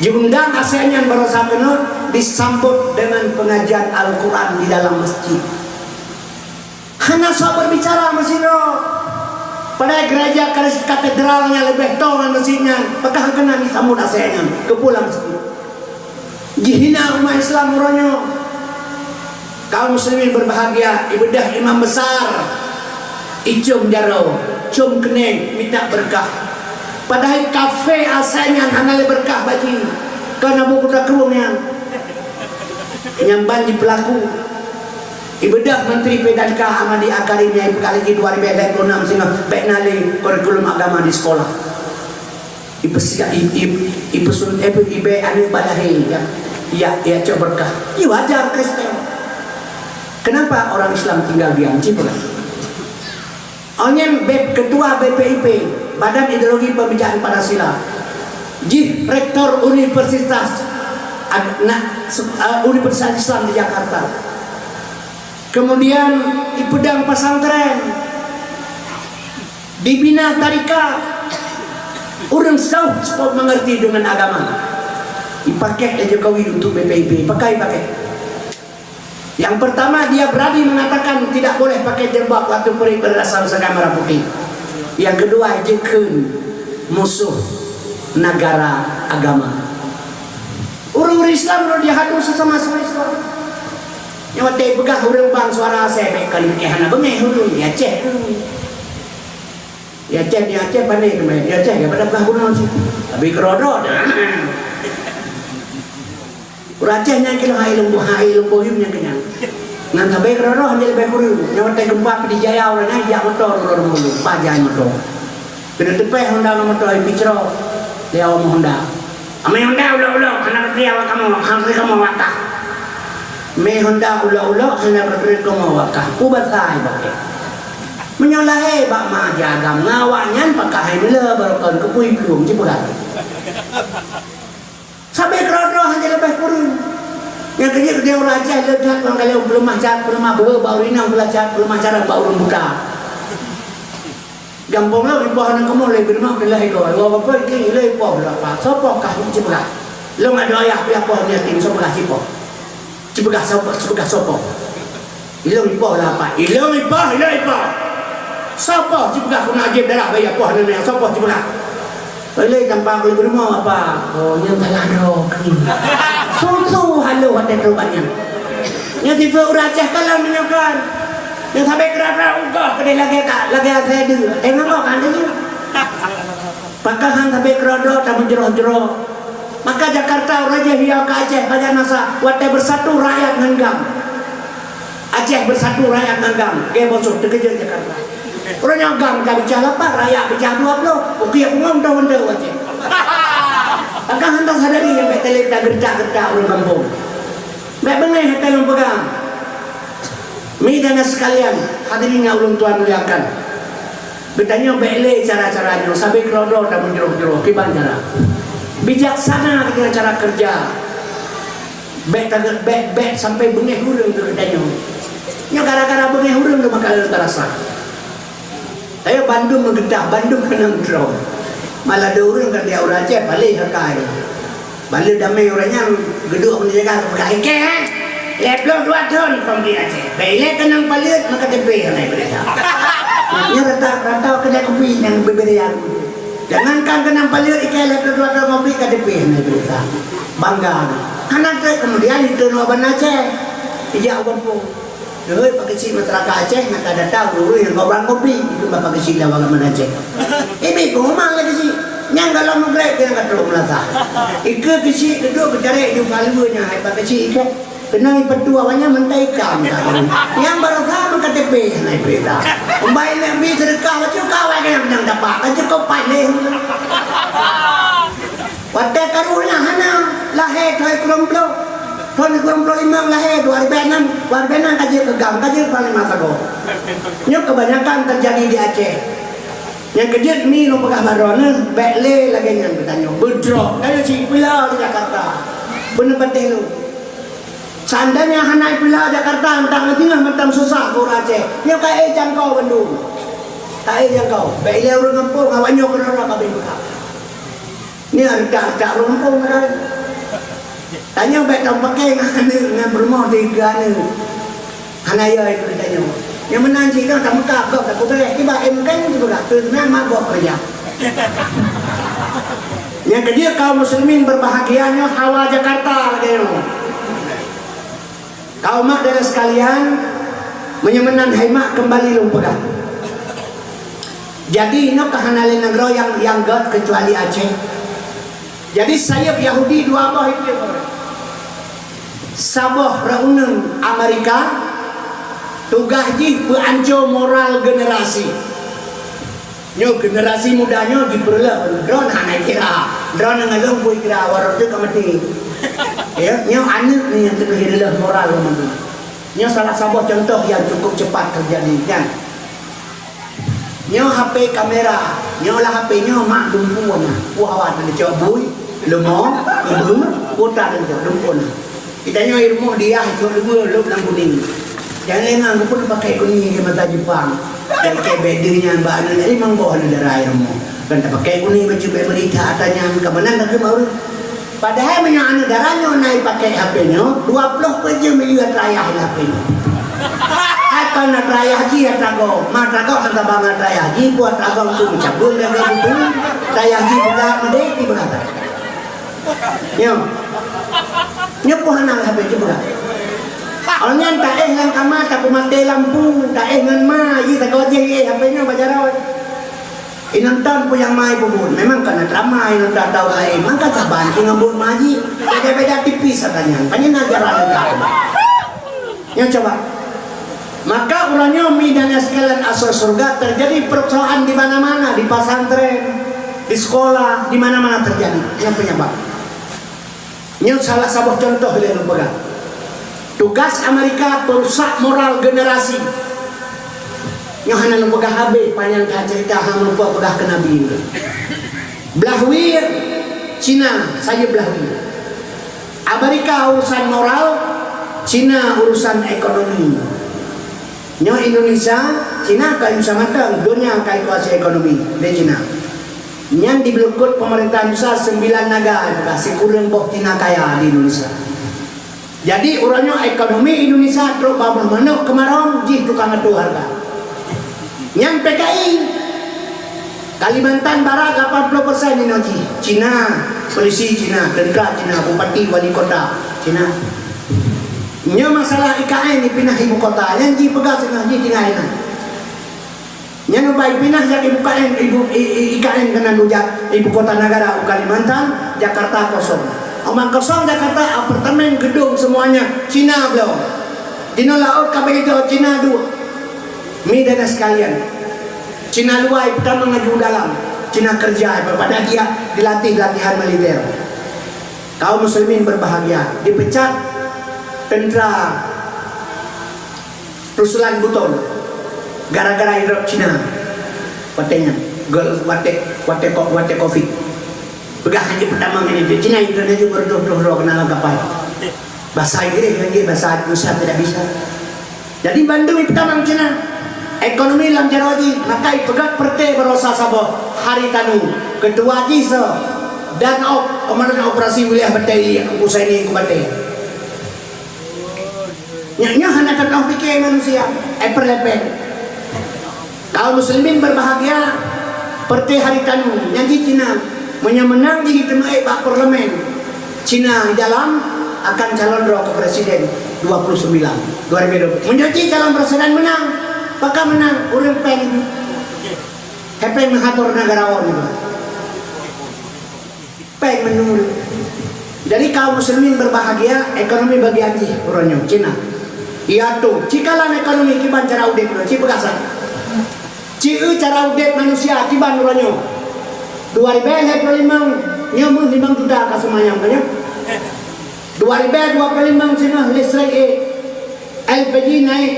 Jiundang asèe nyan baroesa keunoe disambot deungon peungajian Al-Quran di dalam masjid. Hana soe berbicara meusidroe. Padahai gereja katedral nyang leubeh toe ngon masjid nyan, pakon hana disambot asèe nyan keupulang masjid. Jihina umat Islam uroe nyoe. Kaum muslimin berbahagia, ibeudôh imam besar, icôm jaroe, côm keuneng, mita beureukat. Padahai kafé asèe nyan hana lé beureukat bak jih, kon Abu Kuta Krueng nyan. Nyan ban jipeulaku. Ibeudôh Menteri P dan K Ahmadi Al-Karim nyang ipeugah lagèe dua ribèe dua puluh enam singoh bèk na lé kurikulum agama di sekolah. Ipeusiap, i-, i-, ipeusun-, ipe-, ibèe aneuk bak lahé nyang, nyang, nyang cok beureukat. Nyoe wajar Kristen. Kenapa orang Islam tinggal diam? Cit peugah. Awak nyan B-, ketua B P I P, Badan Ideologi Pembinaan Pancasila. Jih rektor Universitas Ag-, na-, se-, eh, Universitas Islam di Jakarta. Kemudian ipeudong pesantren, dibina tarekat. Ureueng seuh cukup mengerti dengan agama. Ipakai lé Jokowi untuk B P I P, pakai, pakai. Yang pertama, dia berani mengatakan tidak boleh pakai jilbab waktu pergi Madrasah Nusantara Merah Putih. Yang kedua, jikheun musuh negara agama. Ureueng-ureueng Islam nyoe jihadu sesama-sama Islam. Nyoe watèe peugah ureueng bang suara asai, bèk kali hana beungèh ureueng di Aceh. Di Aceh, di Aceh pandai teuma, di Aceh daripada peugah bunoe sih. Tapi keudroe-droe dah. Ureueng Aceh nyan keuh hai lôn boh, hai lôn boh yum nyan keunyan. Ngon sabe keudroe-droe han jeuet leubeh kureueng. Nyoe watèe geumpa Pidie Jaya ureueng nyan jak moto, ureueng-ureueng pajan moto. Keuneuk teupèh Honda ngon moto, ipicro lé awak Honda. Amai Honda ulok-ulok, hana keutia awak kamoe, hana keutia kamoe awak kah. Mé Honda ulok-ulok, hana keutia kamoe awak kah. Peue basa ibak kèe. Meunyoe lahé bak ma aja agam ngon awak nyan, pakah hai meuleuh barokon keupeue iplueng jipeugah. Sabe keudroe-droe han jeuet leubeh kureueng. Nyang keujeuet keudéh ureueng Aceh le that ngon ka lheueh peuleumah cat, peuleumah beuhe bak ureueng inong, peuleumah cat, peuleumah carông bak ureueng buta. Gampông lom ipoh aneuk kamoe lé beurimong teulah igoe. Iwoe bapak iki ilée ipoh lapa. Soe poh kah jipeugah. Lôn adoe ayah pih apoh yatim soe peugah sipoh. Jipeugah soe poh, jipeugah soe poh. Ilôn ipoh lapa. Ilôn ipoh, ilôn ipoh. Soe poh jipeugah keuneuk jieb darah bayi apoh aneuk nyan. Soe poh jipeugah. Ilée tampak lé beurimong apa. Oh, nyan salah droe keuh. Susu halo watée trok nyan. Nyan sifeuet ureueng Aceh kalan meunyoe kan. Nyang sabe keudroe-droe ugoh keudeh lagée ka, lagée asai deue. Tengok kok kan deue. Pakon han sabe keudroe-droe tameujroh-jroh. Maka Jakarta ureueng jih hiya keu Aceh bak masa watée beusatu rakyat ngon GAM. Aceh beusatu rakyat ngon GAM. Gée bosoh teukeujot Jakarta. Ureueng nyoe GAM ka bicah lapan, rakyat bicah dua ploh. Ukiek pungo meuntah-meuntah u Aceh. Pakon han tasadari nyang bék taleuek tageureutak-geureutak ureueng gampông. Bék beungéh hate lôn peugah. Mi dan sekalian, hadirin nyang ulôn tuan muliakan. Geutanyoe bék lé cara-cara nyoe, sabe keudroe-droe tameujroh-jroh, kiban cara. Bijaksana geutanyoe cara keureuja. Bék tageuet, bék, bék sampai beungéh ureueng keu geutanyoe. Nyoe gara-gara beungéh ureueng lôn maka lôn tarasa. Tapi bandum meugeutah, bandum keunong droe. Malah dua ureueng ka dia ureueng Aceh, baleh hakai. Bala damé ureueng nyan geuduek meunjaga keupeugah, "Ikée, eh? Lhèe ploh dua thon kong di Aceh. Bèk ilée keunong paleuet meuka teupée hana ipeuriksa." Nyan rata-rata keudai kupi nyang beubeuraya. Jangankan keunong paleuet, ikée lhèe ploh dua thon kong di ka teupée hana ipeuriksa. Bangga. Hana trép keumudian iteunok ban Aceh. Ijak u gampông. Deuhôi, pakeuchik masyarakat Aceh nyang ka datang ureueng nyang gob rang kopi, itu bak pakeuchik lawan Aceh. Ibi pengumuman lé keuchik. Nyang galom mugrek nyang ka trok meunasah. Ikeue keuchik dudoe geutarek di palue nyang hai pakeuchik ikot. Keunong ipeutuah awaknyan meuntah ikan ka. Nyang baroesa meuka teupée nyang hai berita. Umbai nek bi seudeukah bacut ka awaknyan nyang dapat. Ka cukop paih lé. Watée karu nyan hana lahé thon sikureueng ploh. Thon sikureueng ploh limong lahé dua ribèe enam, dua ribèe enam ka jeuet keu GAM, ka jeuet panglima sagoe. Nyoe keubanyakan teujadi di Aceh. Nyang keujeuet mi lôn peugah bak droeneuh, bék lé lagée nyan geutanyoe. Beudroe, gaya cit peula di Jakarta. Beuneupatéh lôn. Seandainya hana ipeula Jakarta, mantong singoh mantong susah keu ureueng Aceh. Nyoe ka éh jangkau bandum. Ka éh jangkau. Bék ilée ureueng gampông, awaknyoe keudroe-droe ka beuet peugah. Nyan dak-dak rumpong kan. Tanyoe bék tapaké ngon aneuk, ngon peurumoh di keu aneuk. Hana yö itu tanyoe. Nyang meunan cit kan tameuka gob tapeugah kiban M K tu peugah tu sebenarnya mak gob kerja. Nyang keujeuet kaum muslimin berbahagia nyoe hawa Jakarta lagée nyoe. Kaum mak dan sekalian, meunyoe meunan hai mak keumbali lôn peugah. Jadi, nyoe ka hana lé nanggroe nyang, nyang göt keucuali Aceh. Jadi, sayeup Yahudi dua boh item. Saboh reuneng Amerika, Tugaih jih peuanco moral generasi. Nyoe generasi muda nyoe jipeureuleueh, droeneuh hana kira, droeneuh ngon lôn pui kira, waroe teuk ka maté. Ya, nyoe aneuk ni nyang teungoh jireuleueh moral mandum. Nyoe salah saboh contoh nyang cukup cepat teujadi nyan. Nyoe H P kamera, nyoe lah H P nyoe mak dumpeue na. Wah, wah, teucok bui, leumô, ibu, kuta teucok dumpeue na. Geutanyoe i rumoh diah cok leubeh lôb lam kuning. Nyang lé nyan geupeupakai kuning di mata Jepang. Dan keu bèk deuh nyan bak aneuk limong boh aneuk dara i rumoh. Kan tapakai kuning baju bèk beurita ata nyan ka meunan takheun bak ureueng. Padahai meunyoe aneuk dara nyoe na ipakai H P nyoe, dua ploh peuet jeuem yue atra ayah lam H P nyoe. Hai kon atra ayah jih atra gob, ma atra gob hana saban ngon atra ayah jih, buet atra gob tu meucabeueng dan gob tu. Atra ayah jih beugah meudeh, jih beugah. Nyoe. Nyoe pun hana H P jih beugah. Awak nyan taéh lam kama, tapeumaté lampu, taéh ngon ma, jih sagoe jih iéh H P nyoe bak jaroe. Inong Tom pun nyang mai peubuet. Memang ka na drama inong Tom tahu laén. Maka saban jih ngon buet ma jih. Beda-beda tipis satanyan. Panjang ajaran agama. Nyoe coba. Maka uroe nyoe mi dan sekalian asoe surga terjadi persoalan di mana-mana, di pesantren, di sekolah, di mana-mana terjadi. Nyoe penyebab. Nyoe salah saboh contoh lé lôn peugah. Tugas Amerika peurusak moral generasi. Nyoe hana lôn peugah habéh, panyang that cerita hana lôn peugah keu Nabi. Blah wie Cina, saja blah wie. Amerika urusan moral, Cina urusan ekonomi. Nyoe Indonesia, Cina ka Indonesia mantong, donya ka dikuasai ekonomi lé Cina. Nyan dibeulukot pemerintah Indonesia sembilan naga, sikureueng boh Cina kaya di Indonesia. Jadi, uroe nyoe ekonomi Indonesia trok babah manok keumarong jih tukang atoe hareuga. Nyan P K I. Kalimantan Barat lapan puluh persen inoe jih Cina, polisi Cina, tentera Cina, bupati, wali kota Cina. Nyoe masalah I K N dipinah ibu kota, nyan jih peugah singoh jih tinggai na. Nyan ubak ipinah jak ibu K N, ibu, i, i, I K N keunan ujak ibu kota negara u Kalimantan, Jakarta kosong. Oman kosong Jakarta, apartemen, gedung, semuanya Cina bloe. Jinoe laôt ka begitu Cina duek. Mi dan sekalian, Cina luwa peutamong laju dalam, Cina kerja pada dia dilatih latihan militer. Kaum muslimin berbahagia, dipecat tentera Ruslan Buton gara-gara idrop Cina. Watèe nyan, gol watèe, watèe ko-, watèe Covid. Peugah hana peutamong nyan, Cina idrop laju beureudoh-doh droe keunan lam kapai. Bahasa Inggréh lagi, bahasa Indonesia tidak bisa. Jadi bandum ipeutamong Cina. Ekonomi lam jaroe jih, maka ipeugöt peureté baroesa saboh Haritanu. Ketua jih soe? Danop, komandan operasi wilayah batèe Husaini Kubatèe. Nyoe, nyoe hana teutoh piké manusia, eh, perlepen. Kaum muslimin berbahagia, peureté Haritanu, nyan jih Cina. Meunyoe meunang jih teumeuék bak parlemen Cina di dalam, akan calon droe keu presiden dua puluh sembilan, dua ribu dua puluh. Meunyoe jih calon presiden meunang, pakon meunang, ureueng péng. Hepeng meuhator negarawan nyoe. Péng meunurot. Jadi kaum muslimin berbahagia, ekonomi bagian jih uroe nyoe, Cina. Iya tu, ci kalon ekonomi kiban cara udép nyoe, ci peugah sa. Ci eu cara udép manusia kiban uroe nyoe. Dua ribèe lhèe ploh limong, nyoe meuh limong juta ka seumayang ka nyoe. Dua ribèe dua ploh limong singoh listrik ék. L P G naik,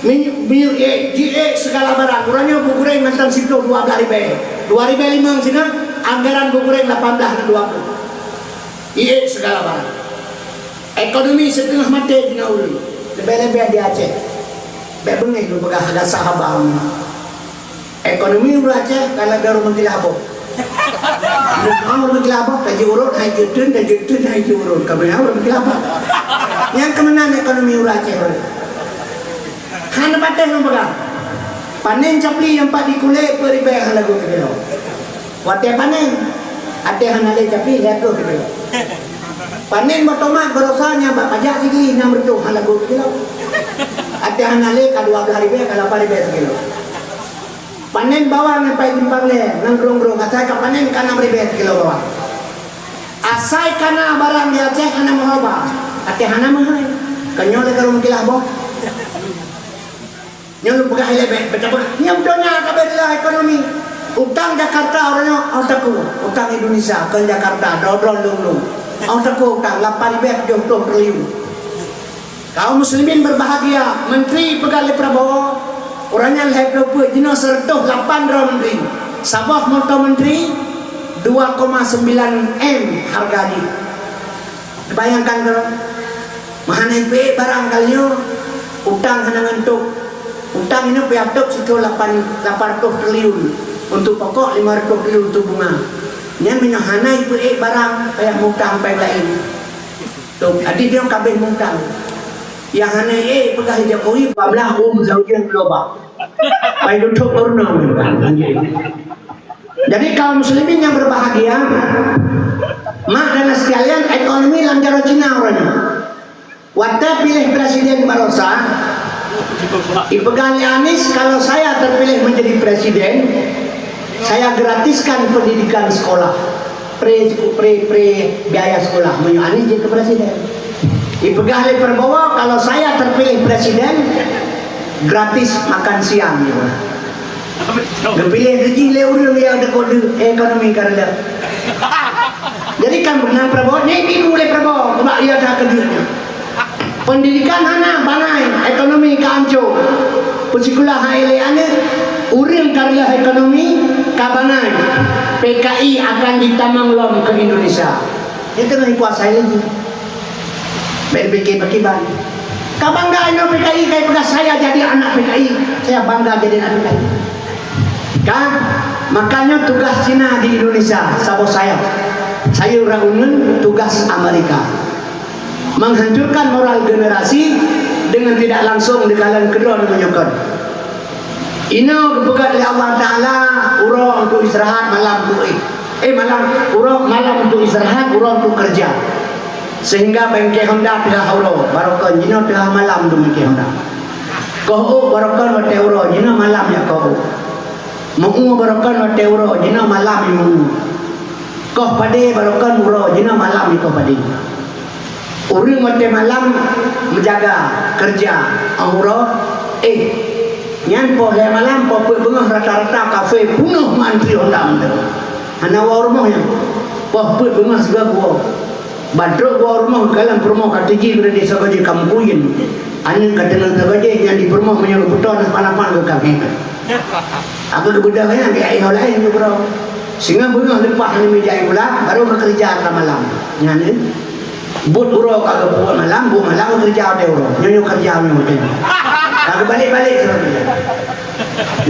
minyeuk, minyeuk ék, jiék segala barang. Uroe nyoe beuguréng mantong siplôh dua blaih ribèe. Dua ribèe limong singoh, anggaran beuguréng lapan blaih ngon dua ploh. Iék segala barang. Ekonomi siteungoh maté jinoe ureueng. Leubeh-leubeh di Aceh. Bèk beungéh lôn peugah gasa haba nyoe. Ekonomi ureueng Aceh ka lagèe ureueng meutilabok. Ureueng meutilabok, tajeuet urot, hai jeuet teun, tajeuet teun, hai jeuet urot. Ka meunan ureueng meutilabok. Nyan keuh meunan ekonomi ureueng Aceh. Hana patéh lôn peugah. Panèn capli nyang pat di kulét peuet ribèe hana lagoe sikilo. Watèe panèn, até hana lé capli lhèe ploh sikilo. Panèn boh tomat baroesa nyang bak pajak sigi nam reutôh hana lagoe sikilo. Até hana lé ka dua blaih ribèe, ka lapan ribèe sikilo. Panèn bawang nyang paih simpang lhèe, ngon grong-grong, asai ka panèn ka nam ribèe sikilo bawang. Asai ka na barang di Aceh hana meuhaba, até hana meuhai. Ka nyoe lé ka ureueng meutilabok. Nyoe lôn peugah ilée bék, bék tapeugah. Nyoe beutôi na ka bela ekonomi. Utang Jakarta uroe nyoe, oh, takue. Utang Indonesia, kon Jakarta, droe-droe lôn-lôn. Oh, takue utang, lapan ribèe tujoh ploh triliun. Kaum muslimin berbahagia, menteri peugah lé Prabowo, uroe nyan lhèe ploh peuet, jinoe seratus lapan droe menteri. Saboh moto menteri, dua koma sembilan M harga jih. Bayangkan keuh, meuhana ipeuék barang kali nyoe, utang hana ngon tôb. Utang nyoe payah tôb sithôh lapan, lapan ratus triliun untuk pokok, lima ratus triliun untuk bunga. Nyan meunyoe hana ipeuék barang, payah mutang, payah laén. Tôb, adik nyoe ka abéh mutang. Nyang hana ék peugah Jokowi, bablah um zaujen loba. Pai dutok meurunoe. Jadi kaum muslimin yang berbahagia, mak dan sekalian, ekonomi lam jaroe Cina uroe nyoe. Watèe piléh presiden barosa, ipeugah lé Anies, kalau saya terpilih menjadi presiden, saya gratiskan pendidikan sekolah. Pre, pre, pre biaya sekolah, meunyoe Anies jeuet keu presiden. Ipeugah lé Prabowo, kalau saya terpilih presiden, gratis makan siang, ya. Geupiléh keujih lé ureueng nyang deukot deuh, ekonomi ka reudah. Jadi kan beunang Prabowo, nyan ibu lé Prabowo, bak ia that keudeuh nyan. Pendidikan hana, bangai, ekonomi ka ancô. Peusikula hai lé aneuk, ureueng ka reuloh ekonomi, ka bangai. P K I akan ditamong lom keu Indonesia. Nyan teungoh ikuasai laju. Bèk pike pakiban. Ka bangga inoe P K I, ka ipeugah, "Saya jadi anak P K I, saya bangga jadi anak P K I." Ka, makanya tugas Cina di Indonesia, saboh sayap. Sayeup rot uneuen, tugas Amerika. Menghancurkan moral generasi dengan tidak langsung dikalon keudroe meunyoe kon. Inoe geupeugah lé Allah Taala, uroe untuk istirahat, malam untuk, eh, eh, malam, uroe, malam untuk istirahat, uroe untuk kerja. Sehingga bengke Honda teuhah uroe, barokon jinoe teuhah malam untuk bengke Honda. Koh ôk barokon watèe uroe, jinoe malam jak koh ôk. Meu-ue barokon watèe uroe, jinoe malam jak meu-ue. Koh padé barokon uroe, jinoe malam jak koh padé. Ureueng watèe malam meujaga, keureuja, 'oh uroe, eh, nyan poh lhèe malam, poh peuet beungoh rata-rata kafé peunoh meuantri Honda mantong. Hana woe rumoh nyan. Poh peuet beungoh sigoe kuwoe. Ban trok woe rumoh geukalon peurumoh ka teuji beureude sagoe jih ka meukuyeuen. Aneuk ka teunang sagoe jih nyan di peurumoh meunyoe geupeutoe na pan-pan geukalon. Aku geubeudôh nyan, biaya laén nyoe keudroe. Singoh beungoh leupah ngon meja gula, baru geukeureuja ka malam. Nyan, eh. Buet uroe ka geupeubuet malam, buet malam geukeureuja watèe uroe. Nyoe, nyoe keureuja nyoe watèe. Ka geubalik-balik seureuti.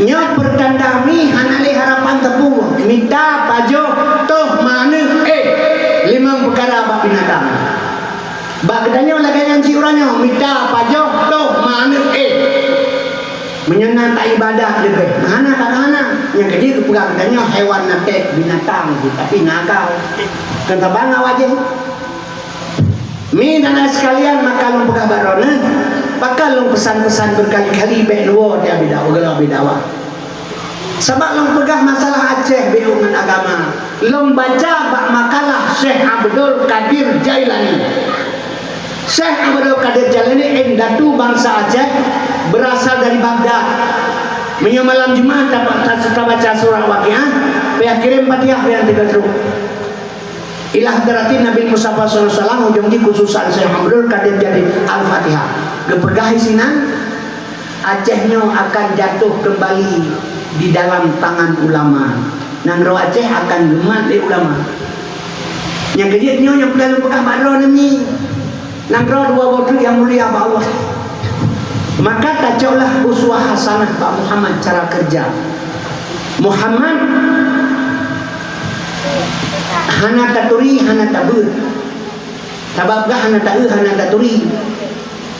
Nyoe peurtanda mi hana lé harapan teupeu. Mita, pajoh, toh, maneuk, eh. Limong peukara bak binatang. Bak geutanyoe lagèe nyan cit uroe nyoe, mita, pajoh, toh, maneuk, eh. Meunyoe na taibadat leubeh, hana, hana. Nyang keujeuet geupeugah geutanyoe hewan natek, binatang, tapi na akal. Kon saban awak jih. Mi dan sekalian, maka lôn peugah bak droeneuh, pakon lôn peusan-peusan beukali-kali bèk neuwoe di Abi Dawa, di Abi Dawa. Sabab lôn peugah masalah Aceh beuet ngon agama. Lôn baca bak makalah Syekh Abdul Qadir Jailani. Syekh Abdul Qadir Jailani indatu bansa Aceh, berasal dari Baghdad. Meunyoe malam Jumat ta-, ta-, tabaca surah Waqiah, payah kirém Fatihah nyang teuka trok. Ila hadratin Nabi Mustafa sallallahu alaihi wasallam, ujong jih khususan Syekh Abdul Qadir Jailani Al-Fatihah. Geupeugah sinan, Aceh nyoe akan jatuh kembali di dalam tangan ulama. Nanggroe Aceh akan geumat lé ulama. Nyang keujeuet nyoe nyang peureulee lôn peugah bak droeneuh nyoe. Nanggroe dua boh treuk nyang mulia bak Allah. Maka tacoklah uswah hasanah bak Muhammad cara keureuja. Muhammad hana taturi, hana tabeuet. Sabab gah hana taeu, hana taturi.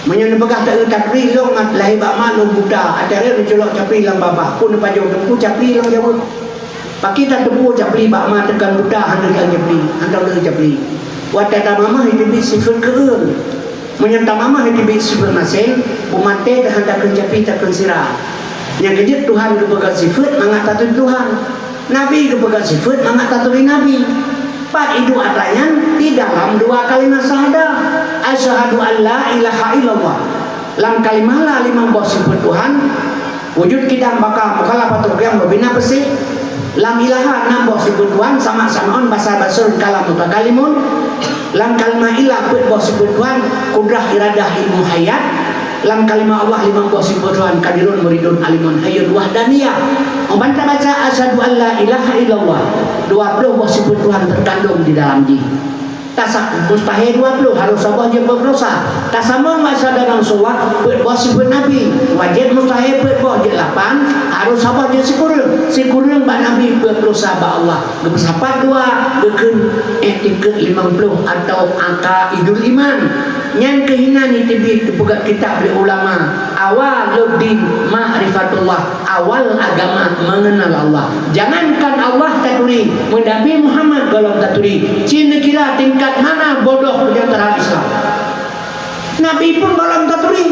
Meunyoe neupeugah taeu taturi, lôn lahé bak ma lôn buta. Até rhot neuculok capli lam babah, phon neupajoh teungku capli lam jaweueb. Pakri tateupeue capli bak ma teukon buta, hana teukon capli, hana taeu capli. Watée tamamah jiteubiet sifeuet keueung. Meunyoe tamamah jiteubiet sifeuet masen, beumaté teuh hana takheun capli, takheun sira. Nyang keujeuet Tuhan geupeugah sifeuet mangat taturi Tuhan. Nabi geupeugah sifeuet mangat taturi Nabi. Pat iduek atra nyan di dalam dua kalimat syahadah, "Asyhadu an la ilaha illallah." Lam kalimah la limong boh sifeut Tuhan, wujud, qidam, baqa, mukhalafatut, qiyam, rububiyah, nafsi. Lam ilaha enam boh sifeut Tuhan, sama', sami'un, basar, basirun, kalam, mutakalimun. Lam kalimah ilah peuet boh sifeut Tuhan, qudrah, iradah, ilmu, hayat. Lam kalimah Allah limong boh sifeut Tuhan, qadirun, muridun, alimun, hayyun, wahdaniyah. Ban tabaca asyhadu an la ilaha illallah, dua ploh boh sifeut Tuhan teukandong di dalam jih. Tasa-, mustahé dua ploh, harôh saboh jeuet dua ploh sa. Tasamong asyhadu anna Rasulullah, peuet boh sifeut Nabi. Wajéb, mustahé peuet boh jeuet lapan, harôh saboh jeuet sikureueng. Sikureueng bak Nabi, dua ploh sa bak Allah. Geupeusapat dua, geukheun iktikeuet limong ploh atau aqaidul iman. Nyan keuh inan nyang teubiet teupeugah kitab lé ulama, awaluddin ma'rifatullah, awal agama mengenal Allah. Jangankan Allah taturi, meunyoe Nabi Muhammad gohlom taturi, ci neukira tingkat mana bodoh di antara Islam. Nabi pun gohlom taturi.